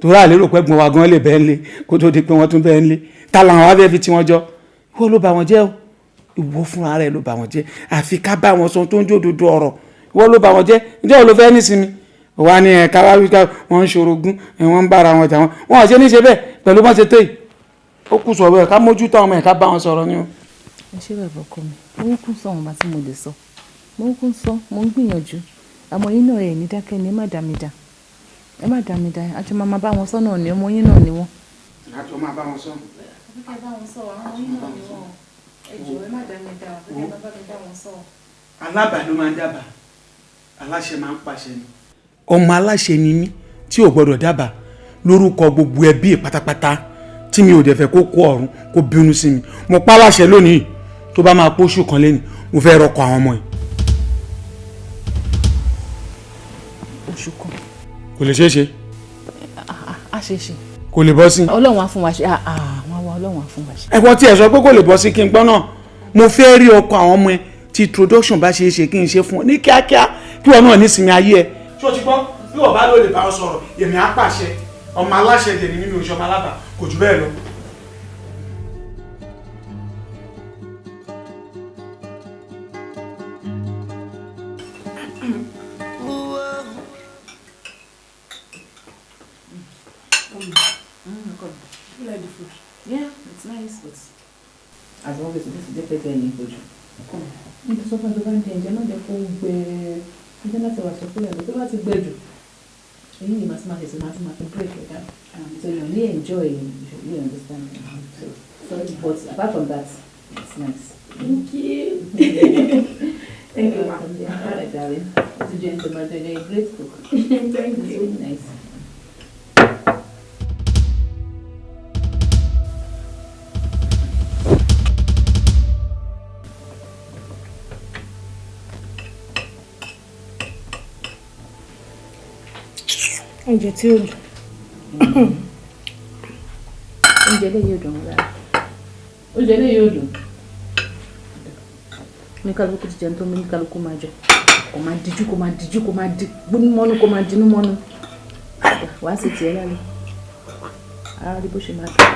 Torí àlérò pẹ́gbọ́n wa gan lè bẹ́ẹ̀ lé kó tó di pé wọ́n tún bẹ́ẹ̀ lé. Ta làwọn wá fẹ́ fi tiwọn jọ? Ìwọ ló bà wọ́n jẹ́ o, ìwọ fúnra rẹ̀ ló bà wọ́n jẹ́. Àfi ká bá wọn sọ tó ń jódodo ọ̀rọ̀. Ìwọ ló bà wọ́n jẹ́. Ǹjẹ́ o ló fẹ́ nísinmi? Wà ní ẹ̀ka wá wípé wọ́n ń ṣorogún, wọ́n ń bára wọn jà, wọ́n ò ṣe ní ṣe bẹ́ẹ̀ pẹ̀lú bọ́n ṣe tó yìí. Ó kù sọ̀rọ̀ ẹ̀, ká mójútó àwọn ọmọ ẹ̀, ká bá wọn sọ̀rọ̀ ni o. Ẹ ṣé, bàbá ọkọ mi. Mo ń kún sọ àwọn bá tí mo lè sọ, mo ń kún sọ, mo ń gbìyànjú. Àmọ́ yín náà, ẹ̀ ní dákẹ́ ni. Ẹ má dá mi dá, ẹ má dá mi dá. Àjọ máa máa bá wọn sọ náà ni, ọmọ yín náà ni wọ́n. Àjọ máa bá wọn sọ. Àbíkẹ́ bá wọn sọ, àwọn yín náà ni wọ́n. Ẹ jọ̀ọ́, ẹ má dá mi dá, àbíkẹ́ bá mi dá wọn sọ. Alábàá ló máa ń dábàá, aláṣẹ máa ń pàṣẹ ni. Ọmọ aláṣẹ ni mí tí ò gbọdọ̀ dábàá lórúkọ gbogbo ẹbí pátápátá, tí mi ò dẹ̀ fẹ́ kó kó ọ̀run kó bínú sí mi. Mo pa láṣẹ lónìí, tó bá máa pósù kan lẹ́nu, mo fẹ́ rọkọ̀ àwọn ọmọ yìí. Oṣù kan? Kò lè ṣeé ṣe. A ṣe ṣe. Kò lè bọ́ sí. Ọlọ́run á fún wa ṣe, àwọn àwa, Ọlọ́run á fún wa ṣe. Ẹ̀kọ́ tí ẹ sọ pé kò lè bọ́ sí, kí n gbọ́ náà. Mo fẹ́ rí ọkọ àwọn ọmọ ẹ. Tí introduction bá ṣe é ṣe, kí n ṣe fún ọ ní kíákíá, kí wọn náà nísinmi ayé ẹ. Ṣé o ti gbọ́? Bí wọ́n bá ló lè bá ọ sọ̀rọ̀, èmi á pàṣẹ. Ọmọ aláṣẹ dẹ̀ ni mímí, oṣù ọmọ alábà kò jù bẹ́ẹ̀ lọ. You like the food? Yeah, it's nice, but as always, this is definitely ẹyin ojú. Níbi sọ fún ẹ, tó bá ń jẹ ǹjẹ́, má jẹ́ kó gbẹ. Ẹ jẹ́ láti wà sọ fún ẹ, tó bá ti gbẹ jù, èyí ni màá ti máa tẹ̀sí, máa ti máa fi break it down. So you only enjoy, you understand. So sorry, but apart from that, it's nice. Thank you. Thank you, ma. Yeah, all right, darling. It's a gentleman, you're a great cook. Thank It's you. really nice. Oúnjẹ tí ó dùn. Oúnjẹ eléyìí ò dùn rárá, oúnjẹ eléyìí ò dùn. Ní kálukú ti jẹun tó ní kálukú máa jẹ, kò máa díjú, kò máa díjú, kò máa di gbónú mọ́nú, kò máa dinú mọ́nú. Wàá sì tiẹ̀ lálẹ́ ara rí bó ṣe máa dùn.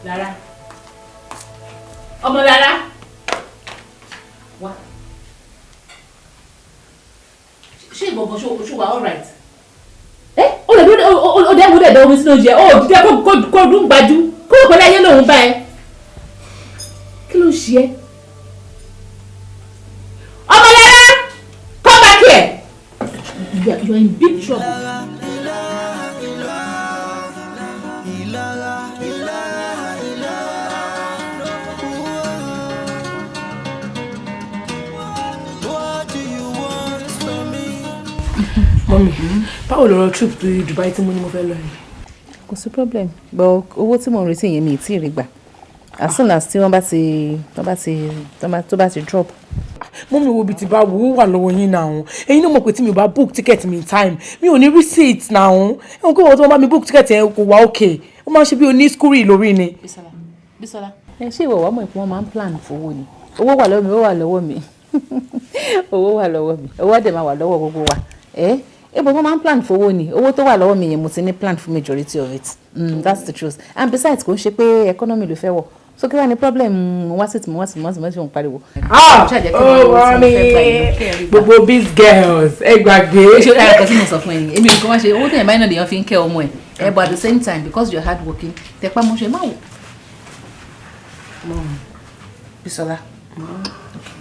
Lára, ọmọ Lára, wá. Ṣé ìgbọ̀ngàn ṣó wà all right? Ẹ ó lè dúró, ó dẹ́ wúdẹ̀ dẹ́ omi sínú oúnjẹ, ó dídẹ́ kó dún gbajú kó o pẹ̀lú ayé lòun bá ẹ. Kí ló ń ṣe ẹ́? Ọmọ Lára, come back here. You are in big trouble. Ìlara, ìlara, ìlara. What do you want from me? Mummy, báwo lọ̀rọ̀ trip to Dubai tí mo ní mo fẹ́ lọ yìí? Kò sí problem, but owó tí mò ń retí yẹn, mi ì tí ì rí gbà. As soon as tí wọ́n bá ti tó bá ti tó bá ti drop. Mummy, wo bí ti bá wo, ó wà lọ́wọ́ yín náà. Ẹ̀yin náà mọ̀ pé tí mi ò bá book ticket mi in time, mi ò ní receipt náà. Ẹ̀wọ̀n kí wọ́n tó bá mi book ticket yẹn kò wá okay. Ó máa ń ṣe bí oní skúrì lórí ni. Bísọ́lá, Bísọ́lá, ẹ ṣé ìwọ wàá mọ̀ pé wọ́n máa ń plan fowó ni. Owó wà lọ́wọ́ mi, owó wà lọ́wọ́ mi, owó wà lọ́wọ́ mi, owó dẹ̀ máa wà lọ́wọ́ gbogbo wa. Ẹ ẹ bọ̀, wọ́n máa ń plan fowó ni. Owó tó wà lọ́wọ́ mi yẹn, mo ti ní plan fún majority of it. That's the truth. And besides, kò ń ṣe pé economy ló fẹ́ wọ̀, so kí wàá ní problem? Wá sí tìmọ̀, wá sí tìmọ̀, wá sí tìmọ̀, pariwo. Ah, oh, mummy, gbogbo biz girls, ẹ gbàgbé. Ṣé ara kan tí mo sọ fún ẹ nìyẹn? Èmi nǹkan wá ṣe owó tẹ̀yìn báyìí náà lèèyàn fi ń kẹ́ ọmọ ẹ̀ ẹ, but at the same time, because you are hard working, tẹpá mọ́ṣẹ́, má wò. Bísọ́lá,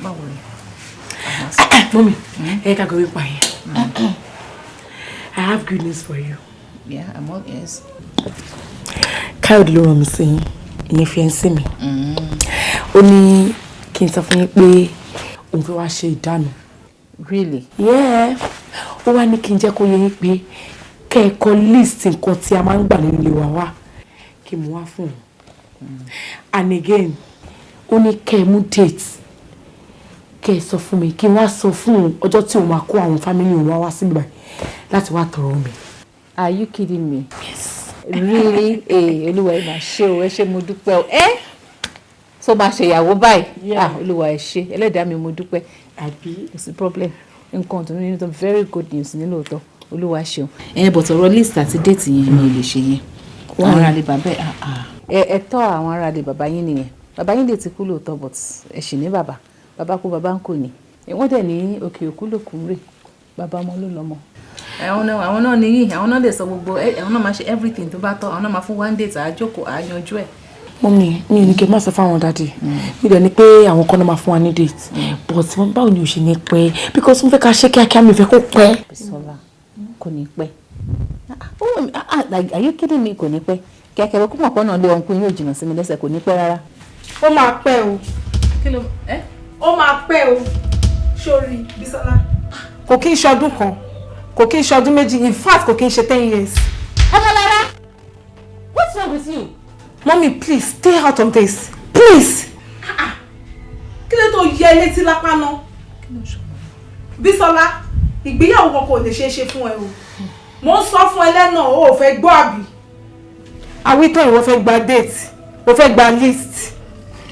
má wò rẹ̀. Mummy, ẹ ká gbé pa yẹn. I have good news for you. Yeah, I'm all ears. Káyọ̀dé ló rán mi sí yín, ìyẹn fiancé mi. Ó ní kí n sọ fún yín pé òun fẹ́ wá ṣe ìdáná. Really? Yeah. Ó wá ní kí n jẹ́ kó yé yín pé kẹ́ ẹ kọ list nǹkan tí a máa ń gbà nínú ilé wa wá, kí n mú wá fún òun. And again, ó ní kẹ́ ẹ mú date Kẹ́ ẹ sọ fún mi kí n wá sọ fún òun ọjọ́ tí òun máa kó àwọn family òun wá wá síbí báyìí láti wá tọrọ mi. Are you kidding me? Yes. Really? Eh, Olúwa ẹ máa ṣe o, ẹ ṣé, mo dúpẹ́ o. Ẹ tó máa ṣe ìyàwó báyìí. Ah, Olúwa ẹ ṣé, ẹlẹ́dàá mi, mo dúpẹ́. Àbí? Kò sí problem. Nǹkan tó ní very good news nínú òótọ́. Olúwa ṣeun. Ẹ but ọ̀rọ̀ list àti date yẹn, mi ò lè ṣe yẹn. Àwọn aráalé bàbá ẹ̀, ẹ tọ́ àwọn aráalé bàbá yín nìyẹn. Bàbá yín lè ti kú lóòótọ́, but ẹ ṣì ní bàbá. Bàbá kú, bàbá ń kò ní. Wọ́n dẹ̀ ní òkè òkú lòkú rè. Bàbá ọmọ ló lọ́mọ. Àwọn náà níyì, àwọn náà lè sọ gbogbo, àwọn náà máa ṣe everything tó bá tọ́, àwọn náà máa fún one date, àájókòó, àáyanjú ẹ̀. Mummy, mi ò ní kí n má sọ fáwọn daddy. Mi dẹ̀ ní pé àwọn kan náà máa fún wa ní date, but báwo ni o ṣe ní pẹ́? Because mo fẹ́ ká ṣe kíákíá, mi ò fẹ́ kó pẹ́. Bísọ́lá, kò ní pẹ́. Like, are you kidding me? Kò ní pẹ́. Kíákíá kó mọ̀ pọ́nà lé ọ̀nkú yóò jìnnà sí mi lẹ́sẹ̀, kò ní pẹ́ rárá. Ó máa pẹ́ o. Kí ló ẹ? Ó máa pẹ́ o. Sórí Bísọ́lá, kò kí n ṣọdún kan, kò kí n ṣọdún 2, in fact kò kí n ṣe 10 years. Ọmọlára, what's wrong with you? Mommy, please stay out of this, please. Kí ló tó yẹ létí lápá náà? Bísọ́lá, ìgbéyàwó kan kò lè ṣeé ṣe fún ẹ o. Mo ń sọ fún ẹ lẹ́nà, o ò fẹ́ gbọ́, àbí? Àwítọ́, ìwọ fẹ́ gba date, o fẹ́ gba list.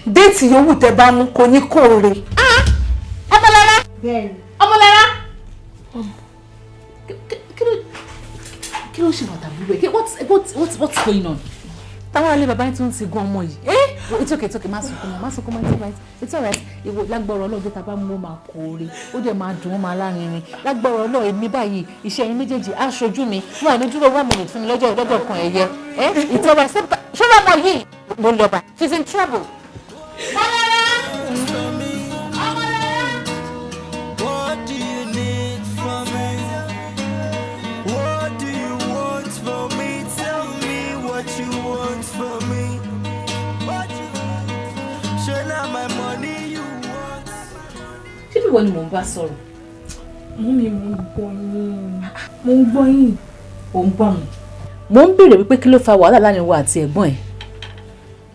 Date yòówù tẹ́ bá mú, kò ní kóore. Ọmọlára! Bẹ́ẹ̀ni. Ọmọlára! Kí ló ṣe bàtà búrú ẹ? What's going on? Táwọn alẹ́ bàbá yín tún ti gun ọmọ yìí. Eh, it's okay, it's okay, má sunkún mọ́, má sunkún mọ́, it's alright, it's alright. Ìwọ, lágbára Ọlọ́run, tá a bá mú, ó máa kóore, ó dẹ̀ máa dùn, ó máa lárinrin. Lágbára Ọlọ́run, èmi báyìí, iṣẹ́ yín méjèèjì á ṣojú mi. Wọn à ní dúró one minute fún mi lọ́jọ́ kan ẹ̀yẹ. Eh, it's alright. Ṣé wàá mọ yìí? Mo lọ bá. She's in trouble. Ọmọlára! Ọmọlára! What do you need from me? What do you want from me? Tell me what you want from me. What you want? Ṣé na my money you want? Ṣé ìwọ ni mò ń bá sọ̀rọ̀? Mummy, mo ń gbọ́ yín. Mo ń gbọ́ yín. Ò ń gbọ́ mi. Mo ń béèrè wípé kí ló fa wàhálà láàrin wa àti ẹ̀gbọ́n ẹ̀.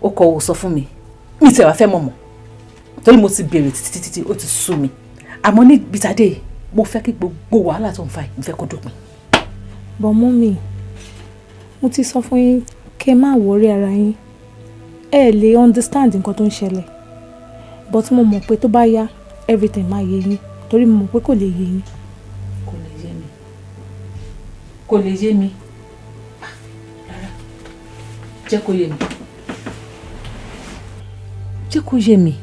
Ó kọ̀ ò sọ fún mi. Mi tẹ̀ wá fẹ́ mọ̀ mọ̀. Torí mo ti béèrè títí títí, ó ti sú mi. Àmọ́ ní bitadé, mo fẹ́ kí gbogbo wàhálà tó ń fa yìí, mo fẹ́ kó dópin. But mummy, mo ti sọ fún yín kẹ́ ẹ má worry ara yín. Ẹ lè understand nǹkan tó ń ṣẹlẹ̀. But mo mọ̀ pé tó bá yá, everything máa yé yín. Torí mo mọ̀ pé kò lè yé yín. Kò lè yé mi. Kò lè yé mi. Ah, rárá. Jẹ́ kó yé mi. Jẹ́ kó yé mi.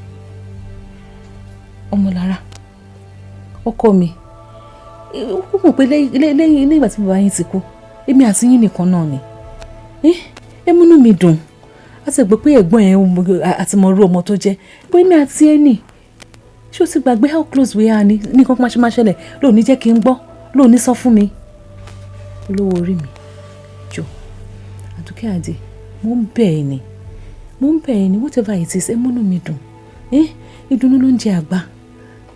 Ọmọlára, ọkọ mi, ó mọ̀ pé lẹ́yìn ìgbà tí bàbá yín ti kú, èmi àti yín nìkan náà ni. Ẹ múnú mi dùn. A ti gbọ́ pé ẹ̀gbọ́n ẹ̀ àti mọ̀ irú ọmọ tó jẹ́. Pé èmi àti ẹ nì. Ṣé o ti gbàgbé how close we are ni? Ní nǹkan kan máa ṣe máa ṣẹlẹ̀, lóò ní jẹ́ kí n gbọ́, lóò ní sọ fún mi. Olówó orí mi, jọ, Àdùkẹ́ Àdè, mo ń bẹ̀ ẹ́ ni. Mo ń bẹ̀ ẹ́ ni, whatever it is, ẹ múnú mi dùn. Ìdùnnú ló ń jẹ àgbà.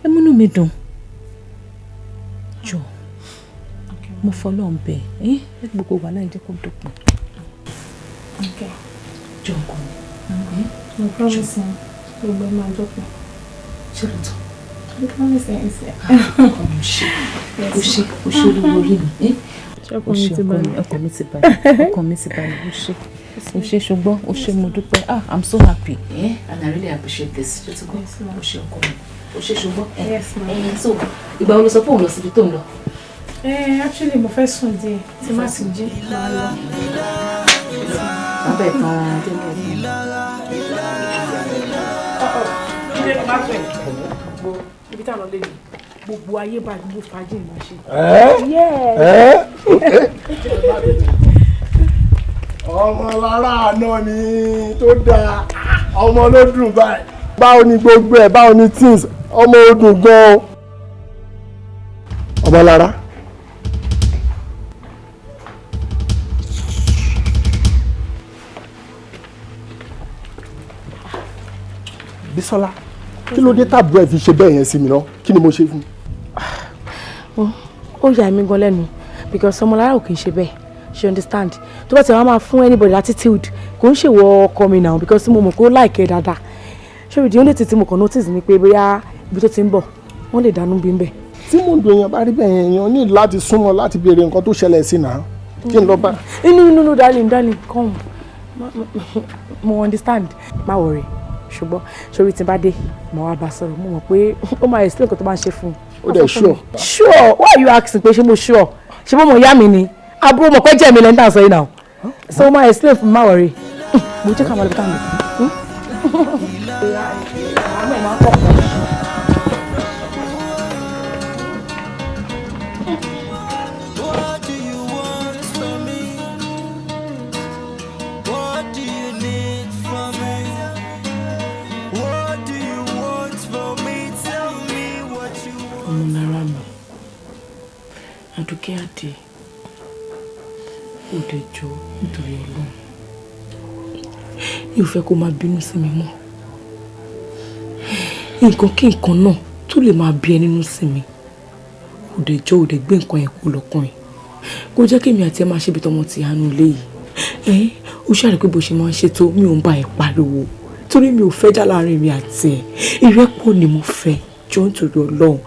Ẹ múnú mi dùn. Jọ, mo fọlọ́run bẹ̀ ẹ́, ẹ gbogbo wàhálà yìí, jẹ́ kó dópin. Okay. Jọ, ọkọ mi. Mo promise yín, gbogbo ẹ máa dópin. Ṣé lóòótọ́? Mo promise yín sí. Ọkọ mi, ṣe o, ṣe o, ṣe olówó orí mi. O ṣe, ọkọ mi, ọkọ mi ti balẹ̀, ọkọ mi ti balẹ̀. O ṣe, o ṣe, ṣùgbọ́n o ṣe, mo dúpẹ́. Ah, I'm so happy. And I really appreciate this. Ṣé ti gbọ́? O ṣe, ọkọ mi, o ṣe, ṣùgbọ́n. Yes, ma'am. So ìgbà wo ló sọ pé òun lọ síbi tó ń lọ? Actually, mo fẹ́ sùn díẹ̀. Tí má ti jí, màá lọ. Bàbá ẹ̀ tán délé ẹ̀. Jíde, má tẹ̀ gbogbo ibi táwọn lọ lé ní gbogbo ayé báyìí, gbogbo fàájì ni màá ṣe. Ẹ ẹ, ọmọ lára àná mi tó dáa, ọmọ ló dùn báyìí. Báwo ni gbogbo ẹ? Báwo ni things? Ọmọ ó dùn gan o, ọmọ lára. Bísọ́lá, kí ló dé tàbúrò ẹ fi ṣe bẹ́ẹ̀ yẹn sí mi náà? Kí ni mo ṣe fún un? Ó yà mí gan lẹ́nu because Ọmọlára ò kì í ṣe bẹ́ẹ̀, she understand. Tó bá ti wá máa fún anybody attitude, kò ń ṣèwọ ọkọ mi now, because mo mọ̀ pé ó like ẹ dáadáa. Ṣé the only thing tí mo kàn notice ni pé bóyá Ibi tó ti ń bọ̀, wọ́n lè dànù bí ń bẹ̀. Tí mood èèyàn bá rí bẹ́ẹ̀ yẹn, èèyàn ní láti súnmọ́ láti béèrè nǹkan tó ṣẹlẹ̀ sí náà. Kí n lọ bá. Inú inú inú, darling, darling, come. Mo understand, má worry. Ṣùgbọ́n sórí tí n bá dé, mo wá bá sọ̀rọ̀. Mo mọ̀ pé ó máa explain nǹkan tó máa ń ṣe fún un. Ó dẹ̀ sure? Sure. Why are you asking pé ṣé mo sure? Ṣé mo mọ̀ ìyá mi ni? Àbúrò mọ̀ pé jẹ́ mi lẹ́ńtà sọ yìí náà. So ó máa explain fún mi, má worry. Mo jẹ́ ká máa lọ bí táwọn lọ. Àánú ẹ̀ máa ń pọ̀ pọ̀. What do you want from me? What do you need from me? What do you want from me? Tell me what you want. Ọmọlára mi, Àdùkẹ́ Àdè, ó dẹ̀ jọ nítorí Ọlọ́run, mi ò fẹ́ kó máa bínú sí mi mọ́. Nǹkan kí nǹkan náà tó lè máa bí ẹ nínú sí mi, ó dẹ̀ jọ, ó dẹ̀ gbé nǹkan yẹn kó lọ́kàn ẹ̀, kó jẹ́ kí èmi àti ẹ máa ṣe ibi tọmọ ti àánú ilé yìí. Ẹ ó ṣàrí pé bó ṣe máa ń ṣètò, mi ò ń bá ẹ pariwo torí mi ò fẹ́ já láàrin mi àti ẹ. Ìrẹ́pọ̀ ni mo fẹ́. Jọ nítorí Ọlọ́run,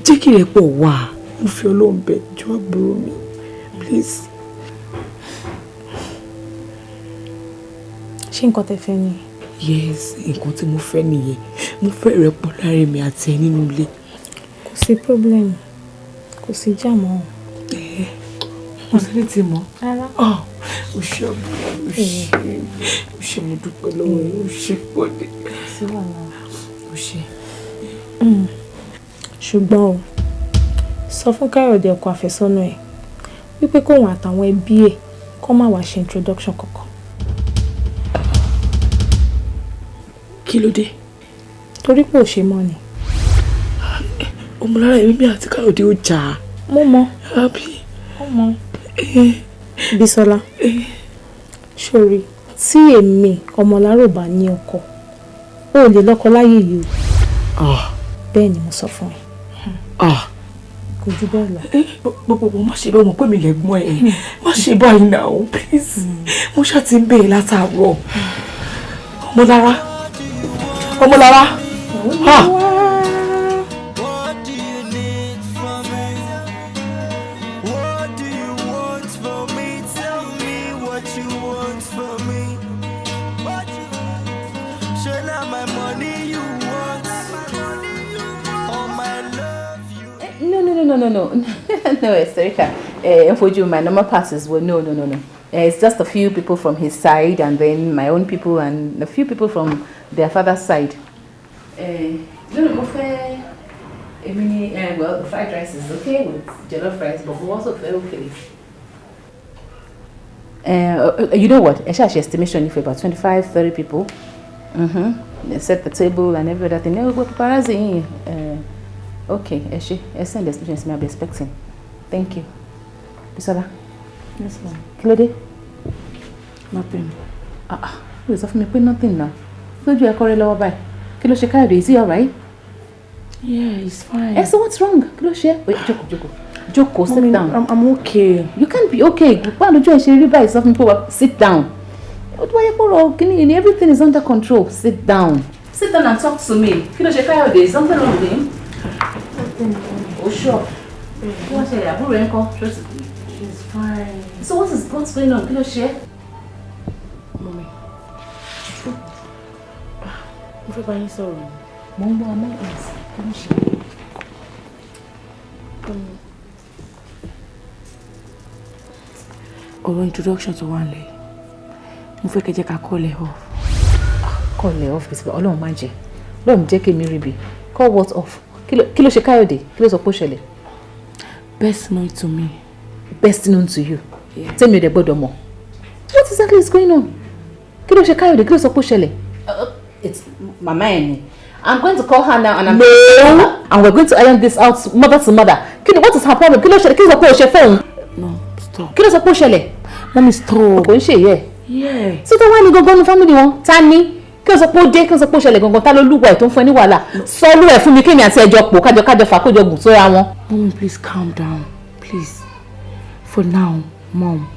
jẹ́ kí ìrẹ́pọ̀ wà. Mo fi Ọlọ́run bẹ̀, jọ, àbúrò mi, please. Ṣé nǹkan tẹ́ fẹ́ ni? Yes, nǹkan tí mo fẹ́ nìyẹn. Mo fẹ́ ìrẹ́pọ̀ láàrin mi àti ẹ nínú ilé. Kò sí problem, kò sí jà mọ́. Kò sí ní ti mọ́. Rárá. O ṣe, àbúrò, o ṣe, o ṣe, mo dúpẹ́ lọ́wọ́ yín, o ṣe pọ̀dé. Kò sí wàhálà. O ṣe. Ṣùgbọ́n o sọ fún Káyọ̀dé, ọkọ àfẹ́sọ́nà ẹ̀, wípé kóun àtàwọn ẹbí ẹ̀ kó má wàá ṣe introduction kankan. Kí ló dé? Torí pé ò ṣe mọ́ ni. Ọmọlára, èmi àti Káyọ̀dé ó jà á. Mo mọ̀. Àbí? Mo mọ̀. Bísọ́lá, sórí tí èmi Ọmọlára ò bá ní ọkọ, o ò lè lọ́kọ láyé yìí o. Bẹ́ẹ̀ ni mo sọ fún ẹ. Kò jù bẹ́ẹ̀ lọ. Gbogbo má ṣe bẹ́ẹ̀, mọ̀ pé mi lẹ́gbọ́n ẹ̀. Má ṣe báyìí náà, please. Mo ṣáà ti ń bèèrè látàárọ̀. Ọmọlára, Ọmọlára. Ah. What do you need from me? What do you want from me? Tell me what you want from me. What you Should not my money you want? Or my love you? No, no, no, no, no, no. No, Esterika. Foju, my normal passes were no, no, no, no. It's just a few people from his side and then my own people and a few people from their father's side. No, no, mo fẹ́, èmi ni, well, the fried rice is okay with jollof rice, but mo also fẹ́ òkèlè. You know what? Ẹ ṣáà ṣe estimation for about 25, 30 people. Set the table and every other thing. Ẹ gbogbo paparazzi yìí. Okay, ẹ ṣe. Ẹ send the estimation to me. I'll be expecting. Thank you. Bisola. Yes, ma'am. Kí ló dé? Nothing. Ah ah, ó lè sọ fún mi pé nothing now. Lójú ẹ̀kọ́ rẹ lọ́wọ́ báyìí. Kí ló ṣe Káyọ̀dé? Is he alright? Yeah, he's fine. Eh, so what's wrong? Kí ló ṣe? Oye, jókòó, jókòó. Jókòó, sit Mommy, down. I'm okay. You can't be okay. Báwo lójú ẹ̀ ṣe rí báyìí? Sọ fún mi pé wà, sit down. Ó tún wáyé pọ̀rọ̀ kíní ni, everything is under control. Sit down. Sit down and talk to me. Kí ló ṣe Káyọ̀dé? Is something wrong with him? Oh, sure. Kí wọ́n ṣe àbúrò ẹ̀ ń kọ́? She's fine. So what's going on? Kí ló ṣe? Mommy. Mo fẹ́ bá yín sọ̀rọ̀. Mo ń gbọ́ ọmọ ẹ̀. Kí ló ṣe? Ọ̀rọ̀ introduction tó wà nílẹ̀, mo fẹ́ kẹ́ jẹ́ ká call ẹ̀ off. Call ẹ̀ off? Bísí, Ọlọ́run má jẹ́. Ọlọ́run jẹ́ kí èmi rí bi. Call what off? Kí ló ṣe Káyọ̀dé? Kí ló sọ pé ó ṣẹlẹ̀? Best known to me. Best known to you? Yeah. Tẹ́mi ò dẹ̀ gbọ́dọ̀ mọ̀. What exactly is going on? Kí ló ṣe Káyọ̀dé? Kí ló sọ pé ó ṣẹlẹ̀? It's mama ẹ̀ ni. I'm going to call her now and I'm no. And we're going to iron this out mother to mother. Kí ni, what is her problem? Kí ló ṣẹlẹ̀? Kí ló sọ pé ó ṣe fóun? No, stop. Kí ló sọ pé ó ṣẹlẹ̀? Mommy, stop. Kò ń ṣe yẹ. Yeah. So tó wá ní gangan ní family wọn, ta ni? Kí ló sọ pé ó dé? Kí ló sọ pé ó ṣẹlẹ̀ gangan? Ta ló lúwa ẹ̀ tó ń fún ẹ ní wàhálà? Sọ olú ẹ̀ fún mi, kémi àti ẹjọ́ pò kájọ kájọ fà kójọ gùn sóra wọn. Mommy, please calm down. Please. For now, Mom,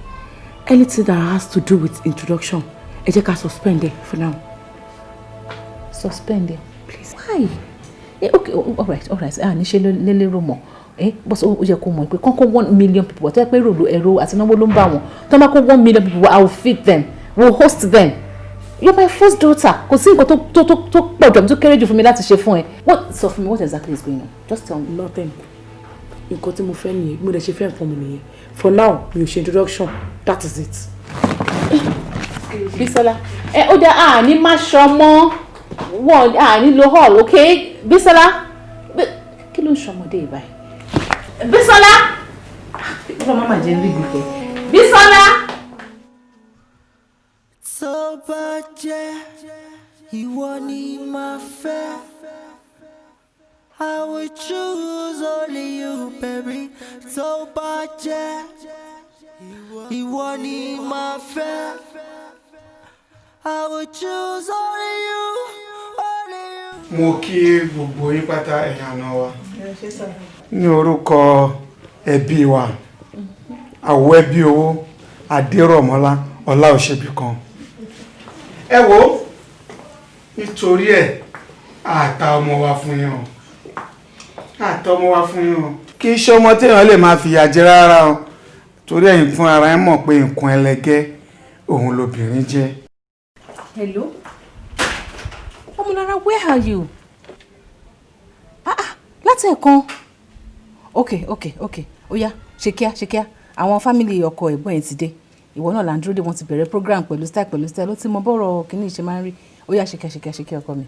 anything that has to do with introduction, ẹ jẹ́ ká suspend it for now. Suspend it? Please. Why? Okay, all right, ah, ní ṣe lélẹ́rò mọ̀ ẹ bọ́sọ̀, ó yẹ kó mọ̀ pé kọ́kọ́ 1 million people tó yẹ pé èrò èrò àti náwó ló ń bá wọn tó máa kó 1 million people, I will feed them, we will host them. You're my first daughter. Kò sí nǹkan tó pọ̀ jù àbí tó kéré jù fún mi láti ṣe fún ẹ. What, sọ fún mi, what exactly is going on? Just tell me. Nothing. Nǹkan tí mo fẹ́ nìyẹn, mo dẹ̀ ṣe fẹ́ nǹkan mi nìyẹn. For now, mi ò ṣe introduction, that is it. Bísọ́lá, ẹ ó dá àní má ṣọ mọ́ wọn, àní lo hall. Ok, Bísọ́lá, kí ló ń ṣọmọdé yìí báyìí? Bísọ́lá, ọlọ́mọ má jẹ́ rí gbìgbẹ́. Bísọ́lá. Tó bá jẹ́ ìwọ ni màá fẹ́. I will choose only you, baby. Tó bá jẹ́ ìwọ ni màá fẹ́. I will choose only you, only you. Mo kí gbogbo yín pátá, ẹ̀yin àna wa, ní orúkọ ẹbí wa, àwọ̀ ẹbí owó Adérọ̀mọ́lá Ọlá Òṣèbí kan. Ẹ wo, nítorí ẹ̀ àtà ọmọ wa fún yín o, àtà ọmọ wa fún yín o. Kì í ṣe ọmọ téèyàn lè máa fìyà jẹ rárá o, torí ẹ̀yin fún ara ẹ̀ mọ̀ pé nǹkan ẹlẹgẹ́ òun lobìnrin jẹ́. Hello? Ọmọlára, where are you? Ah ah, láti ẹ̀kan. Okay. Ó yá, ṣe kíá, ṣe kíá. Àwọn family ọkọ ẹ̀gbọ́n ẹ̀ ti dé. Ìwọ náà là ń dúró dé. Wọ́n ti bẹ̀rẹ̀ program pẹ̀lú style, pẹ̀lú style. Ó ti mọ bọ́rọ̀ kìíní ṣe máa ń rí. Ó yá, ṣe kíá, ṣe kíá, ṣe kíá, ọkọ mi.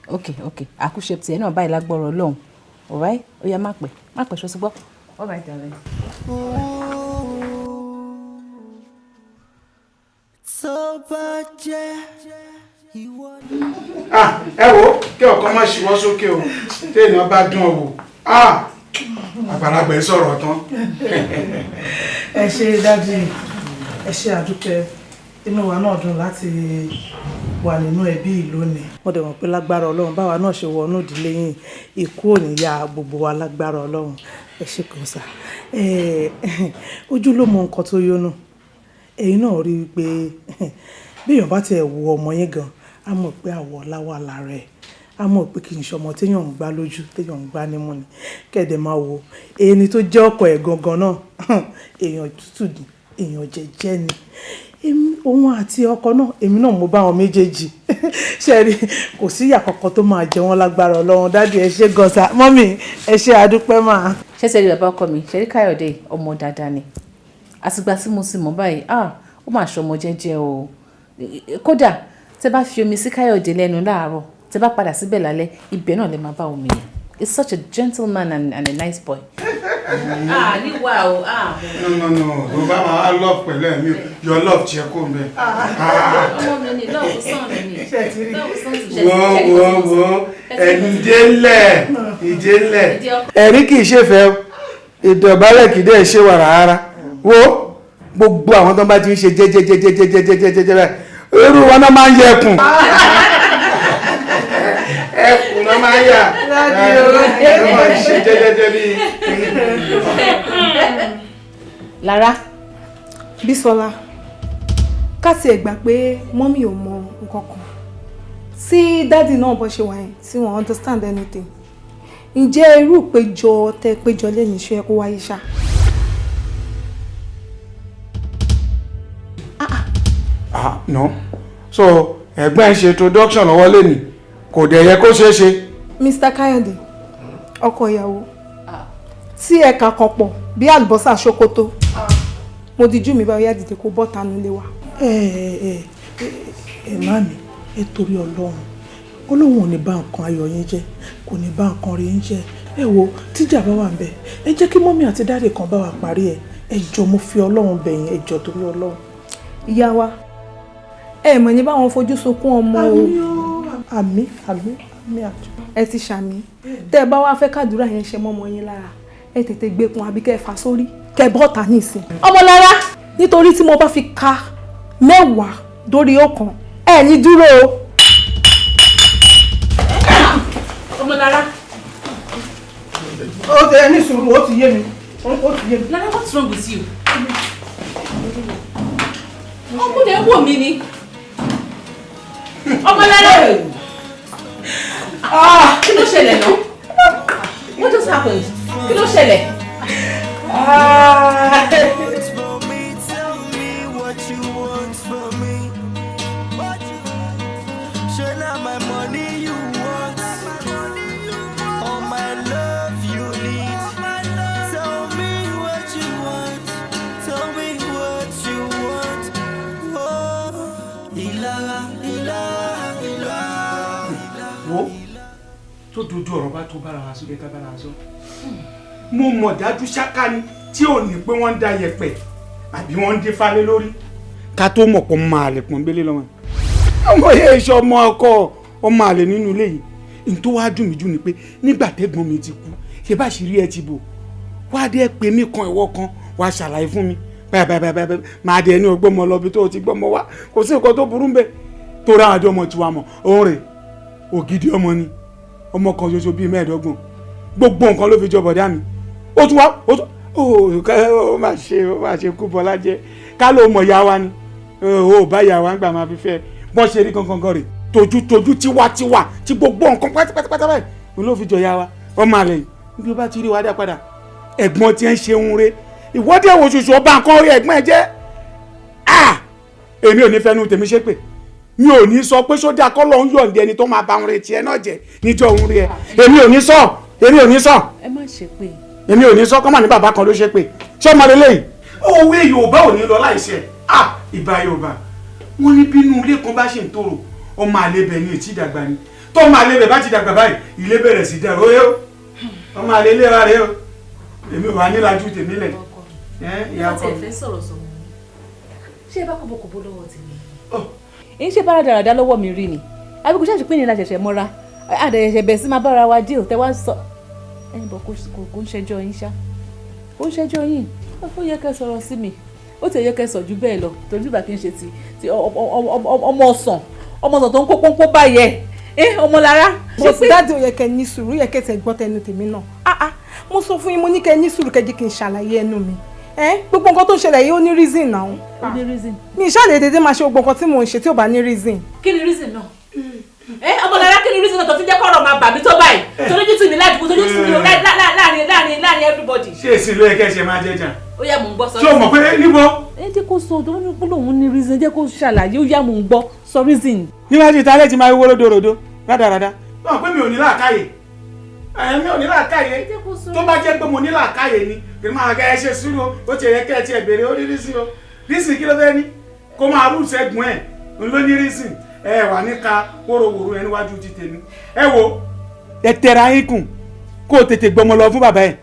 Okay. Àkúṣe tiẹ̀ náà báyìí lágbọ́rọ̀ Ọlọ́run. Alright? Ó yá, má pẹ́. Má pẹ́, ṣó ti gbọ́? Alright, darling. Tó bá jẹ́ ìwọ ni. Ah, ẹ wo, kí ọkàn má ṣíwọ́ sókè o. Téèyàn bá dún ọ wò, ah, àgbàlagbà ẹ sọ̀rọ̀ tán. Ẹ ṣe, daddy, ẹ ṣe, àdúpẹ́. Inú wa náà dùn láti wà nínú ẹbí yìí lónìí. Mo dẹ̀ mọ̀ pé lágbára Ọlọ́run, báwa náà ṣe wọnú ìdílé yìí, ikú ò ní ya gbogbo wa lágbára Ọlọ́run. Ẹ ṣe kàn sá. Ojú ló mọ nǹkan tó yónú. Ẹ̀yin náà rí i pé bí èèyàn bá tiẹ̀ wo ọmọ yín gan, á mọ̀ pé àwọ̀ ọlá wà lára ẹ̀, á mọ̀ pé kì í ṣe ọmọ téèyàn ń gbá lójú, téèyàn ń gbá nímú ni. Kẹ̀dẹ̀ máa wo ẹni tó jẹ́ ọkọ ẹ̀ gangan náà, èèyàn tútù ni, èèyàn jẹ́jẹ́ ni. Òun àti ọkọ náà, èmi náà mo bá wọn méjèèjì ṣe rí, kò sí ìyà kankan tó máa jẹ wọ́n lágbára Ọlọ́run. Daddy, ẹ ṣé gan sa. Mummy, ẹ ṣé, àdúpẹ́ máa. Ṣẹ́ṣẹ́ rí bàbá ọkọ mi, ṣe rí Káyọ̀dé, ọmọ dáadáa ni. Àtìgbà tí mo ti mọ̀ báyìí, ah, ó mà ṣọmọ jẹ́jẹ́ o. Kódà tẹ́ bá fi omi sí Káyọ̀dé lẹ́nu láàárọ̀, tẹ́ bá padà síbẹ̀ lálẹ́, ibẹ̀ náà lè máa bá omi yẹn. He's such a gentleman and a nice boy. Ah, níwà o, ah. No, no, no, ló bá máa love pẹ̀lú ẹ̀mí, your love tiẹ̀ kó ń bẹ. Ọmọ mi ni love sàn mi ni love sàn ti ṣe. Wo, wo, wo, ẹ̀ǹdẹ́lẹ̀ ìdẹ́lẹ̀, ẹ̀rí kì í ṣe fẹ́ o, ìdọ̀bálẹ̀ kì í dẹ̀ ṣe wàrà rárá. Wo, gbogbo àwọn tó bá ti ń ṣe jẹ́jẹ́jẹ́jẹ́jẹ́jẹ́jẹ́ báyìí, irú wọn náà máa ń yẹ ẹkùn, ẹkùn náà máa ń yà, ẹ máa ń ṣe jẹ́jẹ́jẹ́ bíi. Lára. Bísọ́lá, ká tiẹ̀ gbà pé mummy ò mọ nǹkan kan, tí daddy náà bọ́ ṣe wà yẹn, tí wọ́n understand anything, ǹjẹ́ irú ìpéjọ tẹ péjọ lẹ́nu iṣẹ́ kó wáyé ṣá? Ah, no, so ẹ̀gbọ́n ẹ̀ ṣe introduction lọ́wọ́ lẹ́nìí, kò dẹ̀ yẹ kó ṣeé ṣe. Mr. Kayode, ọkọ ìyàwó tí ẹ̀ka kan pọ̀ bí àlùbọ́sà ṣòkòtò, mo dijú mi báyọ̀, dìde kó bọ́ta nílé wa. Ẹ ẹ ẹ ẹ má mi, ẹ torí Ọlọ́run, Ọlọ́run ò ní bá nǹkan ayọ̀ yín jẹ́, kò ní bá nǹkan rí yín jẹ́. Ẹ wo, tíjà bá wà ń bẹ, ẹ jẹ́ kí mummy àti daddy kan bá wa parí ẹ. Ẹ jọ̀ọ́, mo fi Ọlọ́run bẹ̀ yín, ẹ jọ̀ọ́, torí Ọlọ́run. Ìyá wa, ẹ mọ̀ ní báwọn fojú sunkún ọmọ o. Àmín, àmín, àmín àjọ. Ẹ ti ṣàmì. Tẹ́ ẹ bá wá fẹ́ kàdúrà yẹn ṣe mọ́mọ yín lára, ẹ tètè gbẹkun àbí kẹ́ ẹ fà sórí, kẹ́ ẹ bọ́ta nísìn. Ọmọlára, nítorí tí mo bá fi ka 10 dórí 1, ẹ ní dúró o. Ọmọlára. Ó ti ẹ ní sùúrù, ó ti yé mi, ó ti yé mi. Lára, what's wrong with you? Ọkùnrin wò mí ni. Ọmọlára. Kí ló ṣẹlẹ̀ náà? What happened? Kí ló ṣẹlẹ̀? Want from me? Tell me what you want from me. Ṣé na my money you want? Or my love you need? Tell me what you want. Tell me what you want. Oh, ìlara, ìlara, ìlara. Wo, tó dojú ọ̀rọ̀ bá tó bára wa sọ, yẹ ká bára wa sọ. Mo mọ̀ dájú ṣáká ni tí ò ní pé wọ́n ń da yẹ̀pẹ̀ àbí wọ́n ń dín falẹ̀ lórí. Ká tó mọ̀ pọ̀ máa lè pọ́n bélé lọ́wọ́ ọmọ yẹn, iṣẹ́ ọmọ ọkọ ọmọ àlè nínú ilé yìí. N tó wá dùn mí jù ni pé nígbà tẹ́gbọ́n mi ti kú, ṣe bá ṣì rí ẹ ti bò wá dé pé mí kan, ìwọ kan wá ṣàlàyé fún mi báyìí báyìí báyìí báyìí, máa dé ẹni ọgbọ́n mọ lọ bí tó o ti gbọ́mọ wá. Kò sí nǹkan tó burú ń bẹ̀ tó ra àjọ ọmọ tiwa mọ̀. Òun rè ògidì ọmọ ni, ọmọ kan ṣoṣo bíi 25, gbogbo nǹkan ló fi jọ bọ̀dá mi. Ó tún wá, ó tún ó má ṣe, ó má ṣe kú bọ́lá jẹ́ ká ló mọ̀ ya wa ni ó bá ya wa ń gbà máa fi fẹ́ bọ́n ṣe rí gangan gan rè, tójútójú, tiwantiwa, tí gbogbo nǹkan pátápátá báyìí òun ló fi jọ ya wa. Ọmọ àlẹ́ yìí, bí ó bá ti rí wa dá padà, ẹ̀gbọ́n tí ń ṣe ń re ìwọ́de wo ṣoṣo ọba nǹkan rí ẹ̀gbọ́n ẹ̀ jẹ́. Ah, èmi ò ní fẹ́nu tèmi ṣépè, mi ò ní sọ pé sódà kọ́ ló ń yọ̀ǹde ẹni tó máa ba òun retí ẹ náà jẹ́ níjọ́ òun rí ẹ. Èmi ò ní sọ, èmi ò ní sọ. Ẹ má ṣe pé. Èmi ò ní sọ kọ́mà ní bàbá kan ló ṣe pé ṣé ọmọ lélẹ́yìí. Òwe Yorùbá ò ní lọ láìṣẹ. Ah, ìbá Yorùbá, wọn ní bínú ilé kan bá ṣe ń tòrò, ọmọ àlebẹ̀ ni ètí ìdàgbà ni. Tó ọmọ àlebẹ̀ bá ti dàgbà báyìí, ilé bẹ̀rẹ̀ sí dàrú. Ó yẹ o, ọmọ àlè ilé wa rèé o. Èmi ò wá nílájú tèmi lẹ̀ ìyá Láti ọkọ mi. ẹ̀fẹ́ sọ̀rọ̀ sọ̀rọ̀, ṣé ẹ bá kọ̀bọ̀kọ̀bọ̀ lọ́wọ́ tèmi? Èyí ṣe bára dáradára lọ́wọ́ mi rí ni, àbí kò ṣáà ṣe pé ní la ṣẹ̀ṣẹ̀ mọ́ra, àdẹ̀ṣẹ̀ bẹ̀ sí máa bára wa díò tẹ́ wá sọ ẹ̀yìn bọ̀. Kò ń ṣẹjọ́ yín ṣá, kò ń ṣẹjọ́ yín. Ó yẹ kẹ́ sọ̀rọ̀ sí mi, ó ti yẹ kẹ́ sọ ju bẹ́ẹ̀ lọ, torí bíbà kí n ṣe ti ọmọ ọsàn, ọmọ ọsàn tó ń kó pọ́npọ́n báyẹn ẹ ọmọ lára. But daddy, ó yẹ kẹ́ ní sùúrù, ó yẹ kẹ́ tẹ̀ gbọ́ tẹnu tèmi náà. Ah ah, mo sọ fún yín, mo ní kẹ́ ní sùúrù, kẹ́ jẹ́ kí n ṣàlàyé ẹnu mi. Ẹ gbogbo nǹkan tó ń ṣẹlẹ̀ yìí, ó ní reason náà. Ó ní reason. Mi ìṣàlẹ̀ dédé máa ṣe gbogbo nǹkan tí mò ń ṣe tí ò bá ní reason. Kí ni reason náà? Ẹ ọmọlára, kí ni reason náà tó fi jẹ́ kọ́rọ̀ máa bà mí tó báyìí, torí tì mí ládùúgbò, torí tì mí láàrin everybody? Ṣé èsì ló yẹ kẹ́ ẹ ṣe máa jẹjà? Ó yá, mò ń gbọ́, sọ. Ṣé o mọ̀ pé níbo. Ẹ jẹ́ kó sọ tó ní kó lóun ní reason, jẹ́ kó ṣàlàyé. Ó yá, mò ń gbọ́, sọ reason. Níwájú ìta lẹ́tì máa wó ródòròdó rádaràda. Wọ́n pé mi ò ní làákàyè, mi ò ní làákàyè. Tó bá jẹ́ pé mo ní làákàyè ni kì í máa kẹ́ ẹ ṣe sùúrù. Ó ti yẹ kẹ́ ẹ tiẹ̀ béèrè ó ní rísì o. Rísì kí ló fẹ́ ní kó máa rú ṣẹ́gun ẹ̀ ń ló ní rísì ẹ wà ní ka wóróworó ẹ níwájú ti tèmi. Ẹ wo, ẹ tẹra yín kùn kó o tètè gbọmọ lọ fún bàbá ẹ,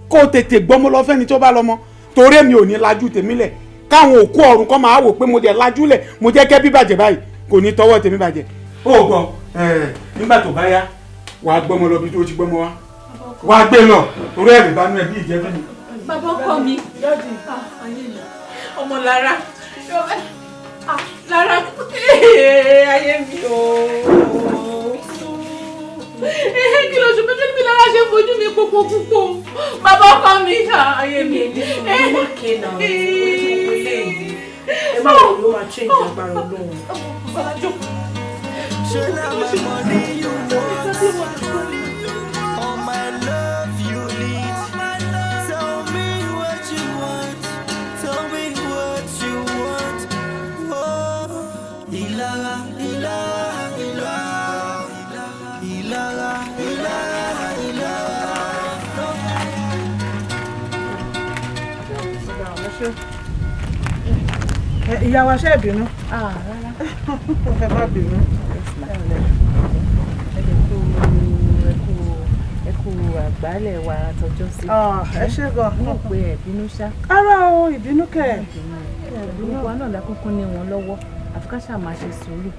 kó o tètè gbọmọ lọ fẹ́ni tó bá lọ́mọ, torí èmi ò ní lajú tèmi lẹ̀ káwọn òkú ọ̀run kọ́ máa wò pé mo jẹ́ lajú lẹ̀, mo jẹ́ kẹ́ bí bàjẹ́ báyìí, kò ní tọwọ́ tèmi bàjẹ́. Ó gbọ́ ẹ, nígbà tó bá yá, wàá gbọ́mọ lọ bí tó ti gbọ́mọ wá, wàá gbé lọ, torí ẹ̀rù bá nú ẹ bí ìjẹ́ fún mi. Bàbá ọkọ mi, ọmọ lára lára, ayé mi ooo, kí ló ṣe pé kí lára ṣe fojú mi pópó púpọ̀? Bàbá ọkọ mi, ayé mi. Ẹ má ké náà, ẹ má wọ ló máa change agbára Ọlọ́run. Ṣé na my money you want? Or my love you need? Tell me what you want. Tell me what you want. Oh, ìlara, ìlara, ìlara, ìlara, ìlara, ìlara. Ìyá wa, ṣe é bínú? Ẹ má bínú. Ẹ kú, ẹ kú, ẹ kú àgbálẹ̀ wa tọjọ́ sí. Ẹ ṣé gan. Mo rò pé ẹ bínú ṣá. Ara o, ìbínú kẹ̀. Gbogbo wa náà lákúnkún ní wọn lọ́wọ́, àfi ká ṣáà máa ṣe sùúrù.